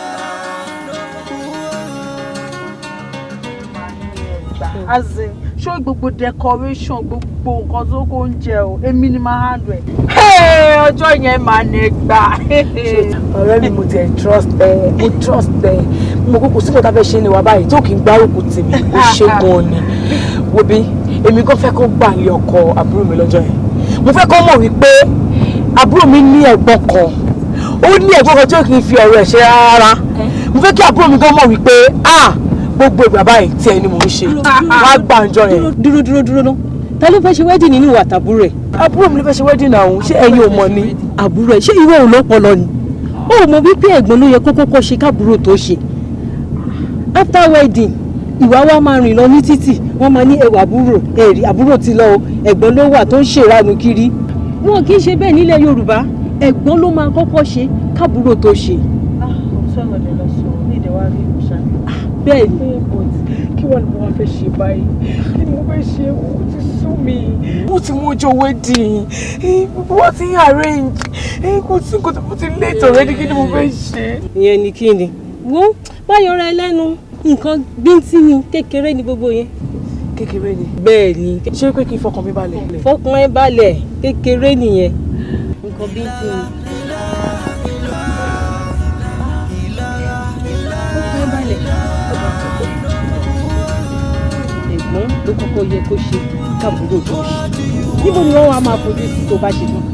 As in, ṣó gbogbo decoration, gbogbo nǹkan tó kó ń jẹ o, èmi ni máa handle ẹ̀. Hey, ọjọ́ yẹn máa ní gbà. Ọ̀rẹ́ mi, mo tiẹ̀ trust ẹ, mo trust ẹ. Mo kúkú sí kò tá fẹ́ ṣe ni wà báyìí tó kì í gbárùkù tì mí. Ó ṣe gan ni. Wo bí, èmi gan fẹ́ kó gbà lé ọkọ àbúrò mi lọ́jọ́ yẹn. Mo fẹ́ kọ́ mọ̀ wípé àbúrò mi ní ẹ̀gbọ́n kan, ó ní ẹ̀gbọ́n kan tí ó kì í fi ọ̀rọ̀ ẹ̀ ṣe rárá. Mo fẹ́ kí àbúrò mi gan mọ̀ wípé ah, gbogbo ìgbà báyìí tí ẹni mò ń ṣe wá gbàǹjọ yẹn. Dúró dúró dúró ná, ta ló fẹ́ ṣe wedding nínú ìwà tàbúrò ẹ̀? Àbúrò mi ló fẹ́ ṣe wedding náà, ṣé ẹ̀yin ò mọ̀ ni? Àbúrò ẹ̀, ṣé ìwọ ò lọ́pọlọ ni? Ó mọ̀ wípé ẹ̀gbọ́n ló yẹ kó kọ́kọ́ ṣe kábúrò tó ṣe. After wedding, ìwà wa máa rìn lọ ní títì, wọ́n máa ní ẹwà àbúrò ẹ̀rí, àbúrò ti lọ o, ẹ̀gbọ́n ló wà tó ń ṣèrànù kiri. Wọn kì í ṣe bẹ́ẹ̀ nílẹ̀ Yorùbá, ẹ̀gbọ́n ló máa kọ́kọ́ ṣe kábúrò tó ṣe. Bẹ́ẹ̀ ni. Kí wàá ní mo wá fẹ́ ṣe báyìí? Kí ni mo fẹ́ ṣe? Ó ti sú mi. Ó ti mú ọjọ́ wedding, gbogbo wa ti ń arrange, kò sí nǹkan tó ti late already. Kí ni mo fẹ́ ṣe? Ìyẹn ni kí ni? Wo, báyọ̀ ra ẹ lẹ́nu, nǹkan bíntín ni, kékeré ni gbogbo yẹn. Kékeré ni? Bẹ́ẹ̀ ni. Ṣé pé kí n fọkàn mi balẹ̀? Fọkàn ẹ balẹ̀, kékeré nìyẹn, nǹkan bíntín ni. Fọkàn ẹ balẹ̀, ẹ̀gbọ́n ló kọ́kọ́ yẹ kó ṣe káàbúrò tó ṣe. Níbo ni wọ́n wá máa fojú sí tó bá ṣe tán?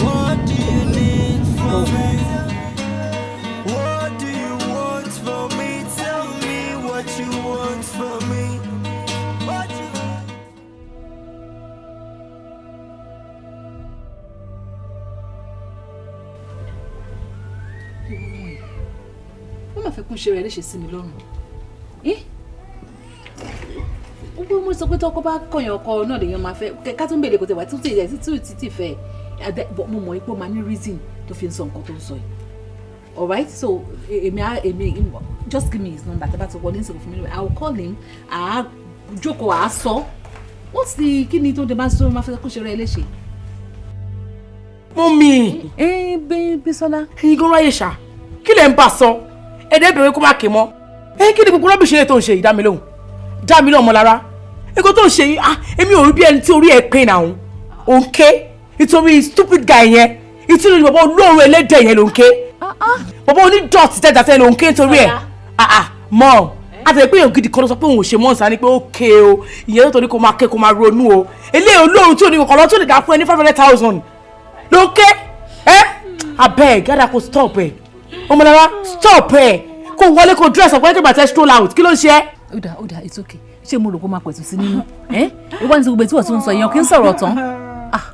What do you need from me? What do you want from me? Tell me what you want from me. What you Wọ́n máa fẹ́ kún ṣe rẹ̀ léṣe sí mi lọ́rùn. Ó mú sọ pé tọkọ bá kọyàn, ọkọ náà lèèyàn máa fẹ́. Ká tún bèèrè kò tẹ̀ wá tún tì tún tì fẹ́. Mo mọ̀ pé ó máa ní reason tó fi ń sọ nǹkan tó ń sọ yìí. Alright, so èmi just give me his number. Tí a bá ti wọlé ní fún mi, I will call him. Àá jókòó, àá sọ. What's the kí ni tó dé máa sọ máa fẹ́ kó ṣe rẹ̀ léṣe? Mummy. Ẹ bẹ Bísọ́lá. Ẹ̀yin gan ráyè ṣá, kí lẹ̀ ń bá sọ? Ẹ̀dẹ̀ bẹ̀rẹ̀ kó má ké mọ́. Ẹ kí ni gbogbo rubbish tó ń ṣe yìí? Dá mi lóhùn, dá mi lóhùn, Ọmọlára. Nǹkan tó ń ṣe yìí, ah, èmi ò rí bí ẹni tí orí ẹ̀ pin náà. Ò ń ké nítorí stupid guy yẹn, nítorí bàbá olóorun ẹlẹ́dẹ̀ yẹn ló ń ké, bàbá onídọ̀tí tẹ́jà ló ń ké nítorí ẹ̀. Ah ah, mọ́ àtẹ̀lé pé èèyàn gidi kan ló sọ pé òun ò ṣe mọ́ ǹsán ni pé ó ké o. Ìyẹn tó torí kó máa ké, kó máa ronú o. Eléyìí olóorun tí ò ní kọ̀ọ̀kan lọ, tó lè dá fún ẹ ní 500,000 ló ń ké. Ẹ abeg, gada kó stop ẹ. Ọmọlára, stop ẹ, kó wọlé, kó dress up, kó bàtẹ stroll out. Kí ló ń ṣe ẹ́? Ó dà, ó dà, it's okay. Ṣé mo rò kó máa pẹ̀tù sí nínú ẹ? Ìwọ ní gbogbo tí wọ́n tún ń sọ, èèyàn kì í sọ̀rọ̀ tán. Ah,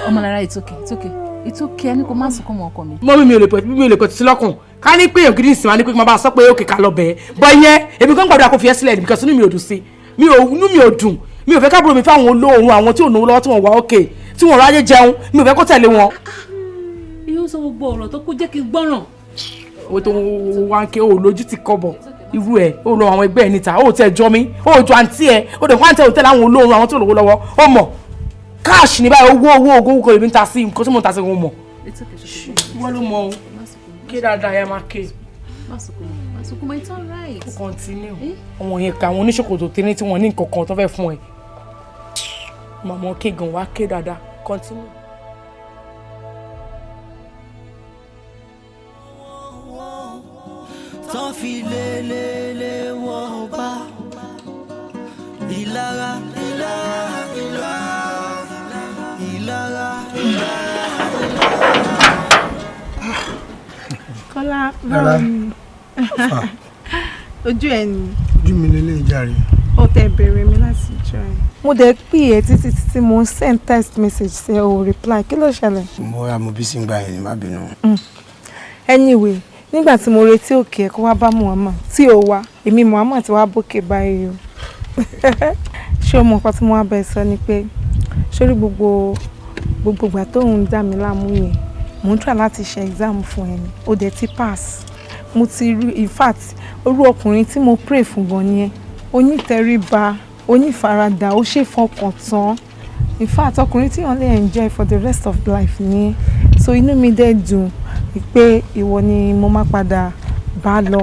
Ọmọlára, it's okay, it's okay, it's okay. Ẹni kò má sunkún mọ́ ọkọ mi. Mọ́mí, mi ò lè pẹ̀tù sí lọ́kàn. Ká ní pé èèyàn gidi ìsìn wa ní pé kí n máa bá a sọ pé òkè ká lọ bẹ̀ẹ́ bọ́ yẹn. Èmi kan gbàdúrà kó fi ẹ́ sílẹ̀ because inú mi ò dùn sí mi ò, inú mi ò dùn. Mi ò fẹ́ káàbùrò mi fáwọn olóorun, àwọn tí ò náwó lọ́wọ́, tí wọ́n wà òkè, tí wọ́n ráyé jẹun. Mi ò fẹ́ kó tẹ̀lé wọn. Yóò sọ gbogbo ọ̀rọ̀ tó kó jẹ́ kí n gbọ́ràn. Owó tó wá ń ké o lójú ti kọ́bọ̀ irú ẹ̀ ó lọ àwọn ẹgbẹ́ ẹ̀ níta, ó tẹ̀ jọ mí, ó jọ àǹtí ẹ̀, ó dẹ̀ wọ́n àǹtí ẹ̀ ò tẹ̀lé àwọn olóorun, àwọn tí ò lówó lọ́wọ́. Ó mọ̀ cash ní báyìí, owó owó owó kò lè mi ta sí nǹkan tí mo ń ta sí, kò mọ̀. Wọ́n ló mọ o, ké dáadáa yẹn máa ké. Má sunkún mọ́, má sunkún mọ́, it's alright. Ó continue. Àwọn yẹn ka àwọn oníṣòkòtò tẹ́ni tí wọ́n ní nǹkan kan tó fẹ́ fún ẹ. Màmá ké gan, wá ké dáadáa, continue. Tán fi lélele wọ́n bá ìlara, ìlara, ìlara, ìlara, ìlara. Kọ́lá, báwo ni? Ojú ẹ ni. Ojú mi lélẹ̀ ìjàre. Ó tẹ bèrè mi láti jọ ẹ. Mo dẹ̀ pè ẹ́ títí títí, mo ń send text message sí ẹ, ò reply. Kí ló ṣẹlẹ̀? Mo ra mo bí sí ń gba ẹ̀yìn, má bínú. Anyway, nígbà tí mo retí òkè ẹ̀ kó wá bá Muhammad tí ò wá, èmi Muhammad ti wá bókè báyìí o. Ṣé o mọ nǹkan tí mo wá bẹ sọ ni pé sórí gbogbo gbogbo ìgbà tó ń dá mi láàmú yẹn, mò ń try láti ṣe exam fún ẹ ni, ó dẹ̀ ti pass. Mo ti rí, in fact, orú ọkùnrin tí mo pray fún gan ni ẹ. Onítẹríba, onífaradà, ó ṣe fọkàn tán. In fact, ọkùnrin tí wọ́n lè enjoy for the rest of life ni ẹ. So inú mi dẹ̀ dùn pé ìwọ ni mo máa padà bá lọ.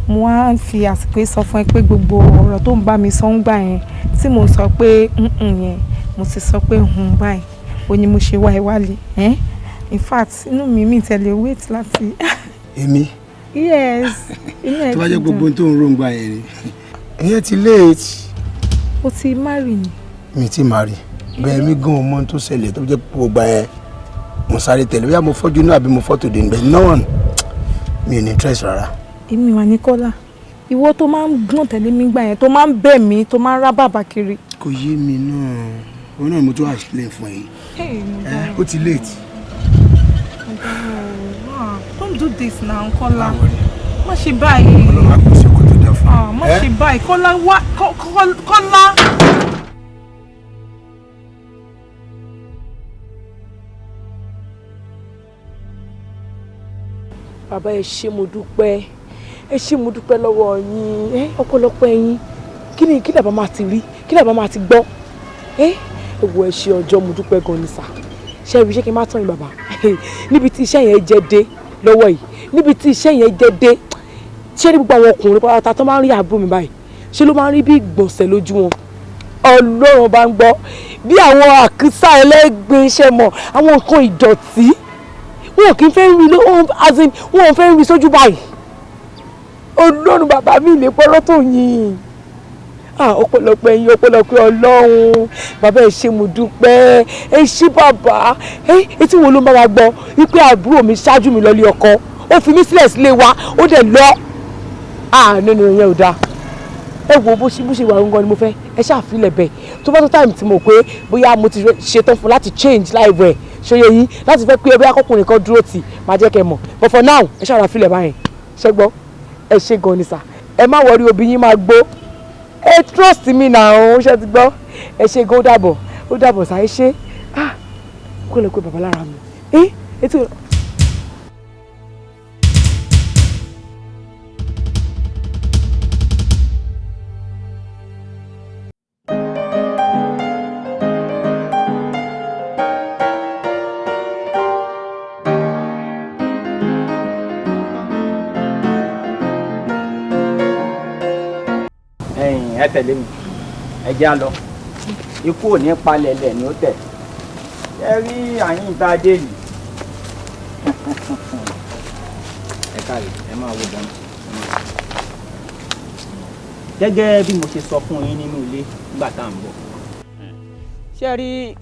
Mo wá ń fi àsìkò yìí sọ fún ẹ pé gbogbo ọ̀rọ̀ tó ń bá mi sọ ń gbà yẹn tí mo sọ pé "Mm-mm" yẹn, mo ti sọ pé hun báyìí ó ní mo ṣe wá ẹ wálé ẹ́. In fact, inú mi mi tẹ̀lé wait láti. Èmi? Yes, inú ẹ Tó bá ti jẹ́ dùn. gbogbo ohun tó ń ròǹgbà yẹn ni, ìyẹn ti late. O ti marry ni? Mi ti marry. Bẹ́ẹ̀ mi gan ọmọ tó ṣẹlẹ̀ tó jẹ́ gbogbo ẹ̀ mo sáré tẹ̀lé, bóyá mo fọ́jú náà àbí mo fọ́tò dé níbẹ̀ náà, mi ò ní interest rárá. Èmi wà ní Kọ́lá, ìwọ tó máa ń gbọ̀n tẹ̀lé mi gbà yẹn, tó máa ń bẹ̀ mí, tó máa ń rá bàbà kiri. Kò yé mi náà, òun náà mo tún explain fún ẹ yìí. Ó ti late. Don't do this now, Kọ́lá. Má ṣe báyìí. Ọlọ́run á pèsè ọkọ tó dáa fún ẹ. Má ṣe báyìí, Kọ́lá wá, Kọ́lá. Bàbá, ẹ ṣé, mo dúpẹ́. Ẹ ṣé, mo dúpẹ́ lọ́wọ́ yín. Ẹ ọ̀pọ̀lọpọ̀ ẹ̀yin. Kí ni kí làbá máa ti rí, kí làbá máa ti gbọ́? Ẹ wo, ẹ ṣé ọjọ́, mo dúpẹ́ gan ni sà. Ṣé ibi ṣé kí n má tán yín, bàbá? Níbi tí iṣẹ́ yẹn jẹ́ dé lọ́wọ́ yìí, níbi tí iṣẹ́ yẹn jẹ́ dé, ṣé ní gbogbo àwọn ọkùnrin pátá tó máa ń rí àbúrò mi báyìí, ṣé ló máa ń rí bí ìgbọ̀nsẹ̀ lójú wọn? Ọlọ́run bá ń gbọ́, bí àwọn àkísà ẹlẹ́gbin, iṣẹ́ mọ̀, àwọn nǹkan ìdọ̀tí, wọn kì í fẹ́ rí, as in wọn ò fẹ́ rí sójú báyìí. Ọlọ́run bàbá mi lè pọ́rọ́ tó yìn. Ọ̀pọ̀lọpọ̀ ẹ̀yin, ọ̀pọ̀lọpọ̀ Ọlọ́run. Bàbá, ẹ ṣé, mo dúpẹ́. Ẹ ṣé bàbá. Etí wo ló ń bá wa gbọ́ wípé àbúrò mi ṣáájú mi lọ lé ọkọ, ó fi mí sílẹ̀ sílé wa, ó dẹ̀ lọ? Nínú ìyẹn ò dáa. Ẹ wo, bó ṣe wà gangan ni mo fẹ́. Ẹ ṣàfilẹ̀ bẹ́ẹ̀, tó bá tó time tí mo pé bóyá mo ti ṣetán fún láti change life ẹ̀, ṣòye yín, láti fẹ́ pé bóyá kọkùnrin kan dúró tì, máa jẹ́ kẹ́ mọ̀. But for now, ẹ ṣàràfilẹ̀ báyẹn. Ṣẹ́ gbọ́? Ẹ ṣé gan ni sà. Ẹ má worry, obì yín máa gbó. Ẹ trust me now. Ṣe ti gbọ́? Ẹ ṣé gan. Ó dàbọ̀, ó dàbọ̀ sà. Ẹ ṣé. Ah, kó lè pé bàbá lára mi ẹ ètò. Ẹ̀yin, ẹ tẹ̀lé mi, ẹ jẹ́ á lọ. Ikú ò ní palẹ̀ lẹ̀ ní ó tẹ̀. Ẹ rí àyín tá a dé yìí, ẹ káre, ẹ máa wo gan. Gẹ́gẹ́ bí mo ṣe sọ fún yín nínú ilé nígbà tá à ń bọ̀, ṣé rí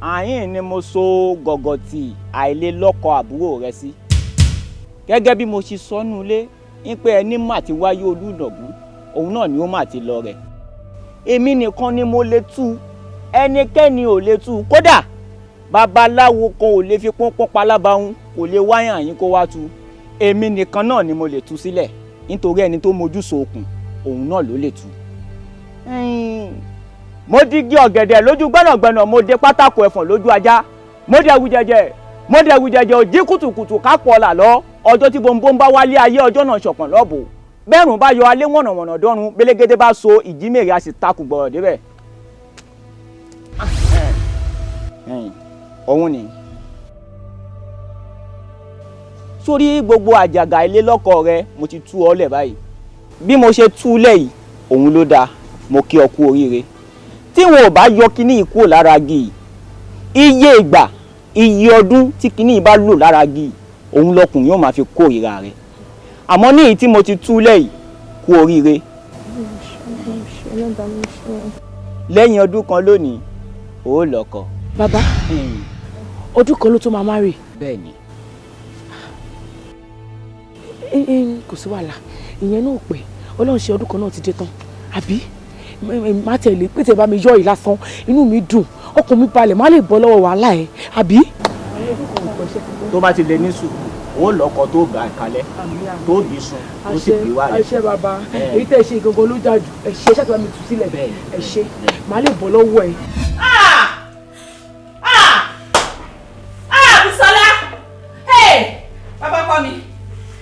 àyín ni mo so gọ̀gọ̀tì àìlélọ́kọ àbúrò rẹ sí. Gẹ́gẹ́ bí mo ṣe sọ nínú ilé ń pé ẹni mà ti wáyé olúnàbú, òun náà ni ó mà ti lọ rẹ̀. Èmi nìkan ni mo lè tú, ẹnikẹ́ni ò lè tú. Kódà babaláwo kan ò lè fi pọ́npọ́n palábàáhùn, kò lè wáyà yín kó wá tú. Èmi nìkan náà ni mo lè tú sílẹ̀, nítorí ẹni tó mojú sókun, òun náà ló lè tú. Mo dígí ọ̀gẹ̀dẹ̀ lójú gbẹ́nàgbẹ́nà, mo dé pátákó ẹ̀fọ̀n lójú ajá, mo dẹ̀wù jẹjẹ, mo dẹ̀wù jẹjẹ òjì kùtùkùtù kápọ̀ ọ̀là lọ. Ọjọ́ tí bòńbòń bá wálé ayé, ọjọ́ náà ṣọ̀pọ̀n lọ́bù. Bẹ́ẹ̀rùn bá yọ alé wọ̀nàwọ̀nà dọ́run, bélégédé bá so ìjímèrè, a sì takù gbọ̀rọ̀ débẹ̀. Òun ni sórí gbogbo àjàgà ilé lọ́kọ rẹ, mo ti tú ọ lẹ̀ báyìí. Bí mo ṣe tú lẹ̀ yìí, òun ló dáa. Mo kí ọ kú oríire. Tí wọn ò bá yọ kíní yìí kúrò lára igi yìí, iye ìgbà, iye ọdún tí kíní yìí bá lò lára igi yìí, òun lọkùnrin yóò máa fi kórìíra rẹ̀. Àmọ́ ní èyí tí mo ti tú lẹ̀ yìí, kú oríire. Lẹ́yìn ọdún kan lónìí, ó lọ́kọ. Bàbá, ọdún kan ló tó máa marry? Bẹ́ẹ̀ ni. Kò sí wàhálà, ìyẹn náà pẹ́. Ọlọ́run ṣe, ọdún kan náà ti dé tán, àbí? Má tẹ̀lé pété bá mi yọ yìí lásán, inú mi dùn, ọkàn mi balẹ̀, má lè bọ́ lọ́wọ́ wàhálà ẹ̀, àbí. Tó bá ti lè ní sùúrù, ó lọ́kọ tó gbà kalẹ̀, tó bí sun, tó sì bí wà rẹ̀. Àṣẹ bàbá. Èyí tẹ̀ ṣe gangan ló dájú. Ẹ ṣe ṣáà, bá mi tù sílẹ̀. Ẹ ṣe, má lè bọ́ lọ́wọ́ ẹ̀. Bísọ́lá! Bàbá kọ́ mi,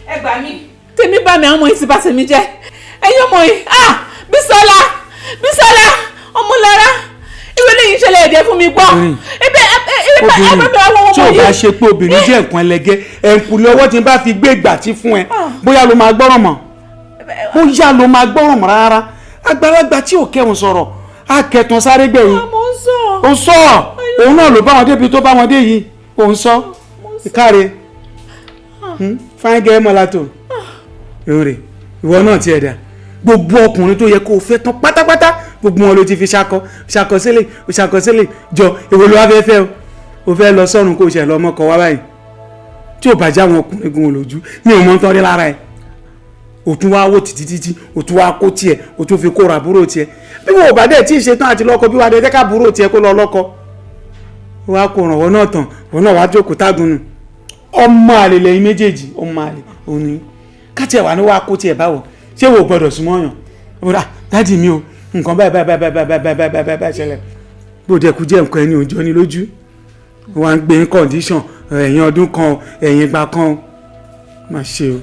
ẹ gbà mí. Tèmi bá mi, àwọn ọmọ yìí ti bà tèmi jẹ́. Ẹ̀yin ọmọ yìí, Bísọ́lá, Bísọ́lá, ọmọlára, ìwé lẹ́yìn ìṣẹ̀lẹ̀ ẹ̀dẹ̀ fún mi gbọ́. Ebe ebe ebe mi àwọn ọmọ tí ò yìí. Bá ṣe pé obìnrin jẹ́ nǹkan ẹlẹgẹ́, ẹ̀ǹkùlé ọwọ́ tí n bá fi gbé ìgbà tí fún ẹ, bóyá ló máa gbọ́ràn mọ́, bóyá ló máa gbọ́ràn mọ́. Rárá, àgbàlagbà tí ò kẹrùn sọ̀rọ̀ á kẹtàn sáré gbẹ̀yìn. Mo ń sọ. Ó ń sọ, òun náà ló bá wọn débi tó bá wọn dé yìí. Òun sọ ìkáre fine girl mọ́látò rè. Ìwọ náà tiẹ̀ dà, gbogbo ọkùnrin tó yẹ kó o fẹ́ tán pátápátá Gbogbo wọn ló ti fi ṣakọ ṣakọ sílẹ̀, ṣakọ sílẹ̀. Jọ, èwo ló wá fẹ́ fẹ́ o? O fẹ́ lọ sọ́run kó o ṣẹ̀ lọ ọmọkọ wá báyìí. Tí ò bá já àwọn ọkùnrin gun olójú, mi ò mọ tán rí lára ẹ̀. O tún wá wò títí títí, o tún wá kó tiẹ̀, o tún fi kóra àbúrò tiẹ̀. Bí wọn ò bá dẹ̀ tí ì ṣetán àti lọ́kọ, bí wàá dẹ̀ jẹ́ ká àbúrò tiẹ̀ kó lọ lọ́kọ, wàá kó ràn wọ́n náà tán, wọ́n náà wàá jókòó tágùn nù. Ọmọ àlè lẹ́yìn méjèèjì, ọmọ àlè òní. Káti ẹ̀ wà ní wàá kó tiẹ̀ báwọ̀, ṣé wo gbọ́dọ̀ súnmọ́ yàn? Ọ̀rà dáàdì mi o, nǹkan báyìí báyìí báyìí báyìí báyìí báyìí báyìí báyìí ṣẹlẹ̀. Bó dẹ̀ kú jẹ́ nǹkan ẹni òjò ni lójú. Wọ́n á gbé condition ẹ̀yìn ọdún kan, ẹ̀yìn ìgbà kan. Má ṣe o.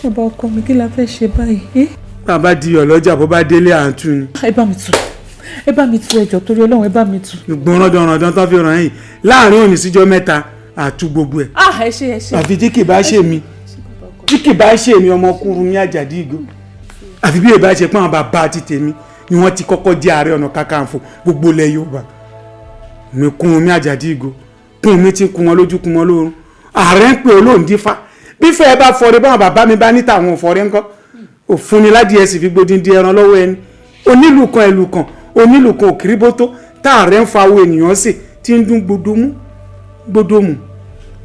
Bàbá ọkọ mi, kí la fẹ́ ṣe báyìí? Bàbá di ọlọ́jà, bó bá délé àǹtú ni. Ẹ bá mi tú, ẹ bá mi tú, ẹjọ́ torí Ọlọ́run, ẹ bá mi tú. Gbọ́n rándanrandan tán fi ràn yín láàrin òní síjọ́ 3 àtú gbogbo ẹ̀. Ah, ẹ ṣe, ẹ ṣe. Àfi tí kì bá ṣe mi, tí kì bá ṣe mi ọmọkùnrin mi Àjàdí Ìgò. Àfi bí èbá ṣe pọ́n bàbá àti tèmi ni wọ́n ti kọ́kọ́ jẹ́ Ààrẹ Ọ̀nà Kakanfò gbogbo ilẹ̀ Yorùbá. Mi kún mi Àjàdí Ìgò, kún mi ti kún wọn lójú, kún wọn lórun. Ààrẹ ń pè olóǹdífá. Bí fẹ́ bá fọre, báwọn bàbá mi bá níta àwọn òfòrè ńkọ́. Òfun ni ládìí ẹsì fi gbódìndín ẹran lọ́wọ́ ẹni. Onílù kan ìlú kan, onílù kan òkìrìbótó, tá ààrẹ ń fa owó ènìyàn sí tí ń dún gbodomú gbodomù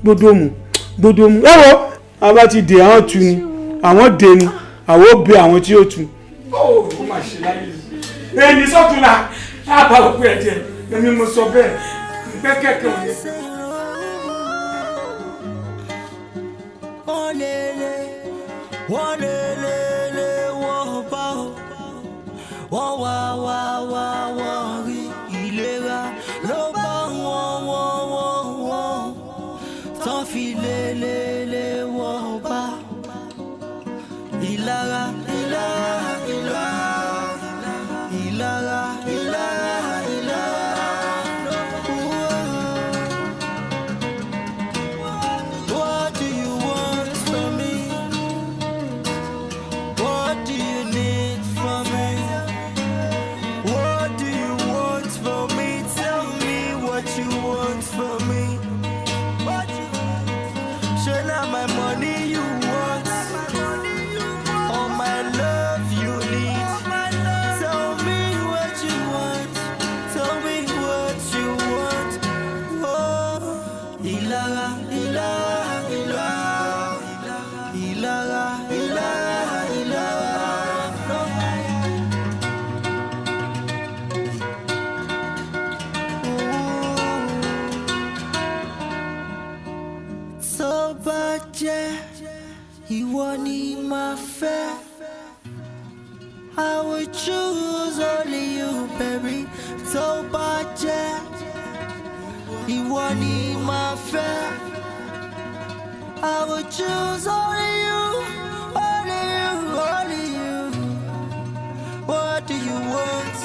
gbodomù gbodomù. Ẹ wo, àwa ti dè àwọn tu ni, àwọn dè ni, àwọn ò bẹ àwọn tí ó tu. Ó mà ṣe láyé yìí. Èyí sọ́tún la, á bá òkú ẹ̀ jẹ, èmi mo sọ bẹ́ẹ̀, gbẹ́kẹ̀kẹ̀ òye. Wọ́n lé lé lé wọ́n bá o, wọ́n wá wá wá wọ́n rí ìlera ló bá wọn wọ́n wọ́n wọ́n tán fi lé lé lé wọ́n bá ìlara ìlara ìlara ìlara ìlara ìlara. What do you want from me? What do you need from me? What do you want from me? Tell me what you want from me. Should not my money you want, or my love you need? Tell me what you want. Tell me what you want. Oh, ìlara, ìlara, ìlara, ìlara, ìlara, ìlara. Tó bá jẹ́ ìwọ ni màá fẹ́, I will choose only you, baby. Tó bá jẹ́ ìwọ ni màá fẹ́, I will choose only you, only you, only you. What do you want?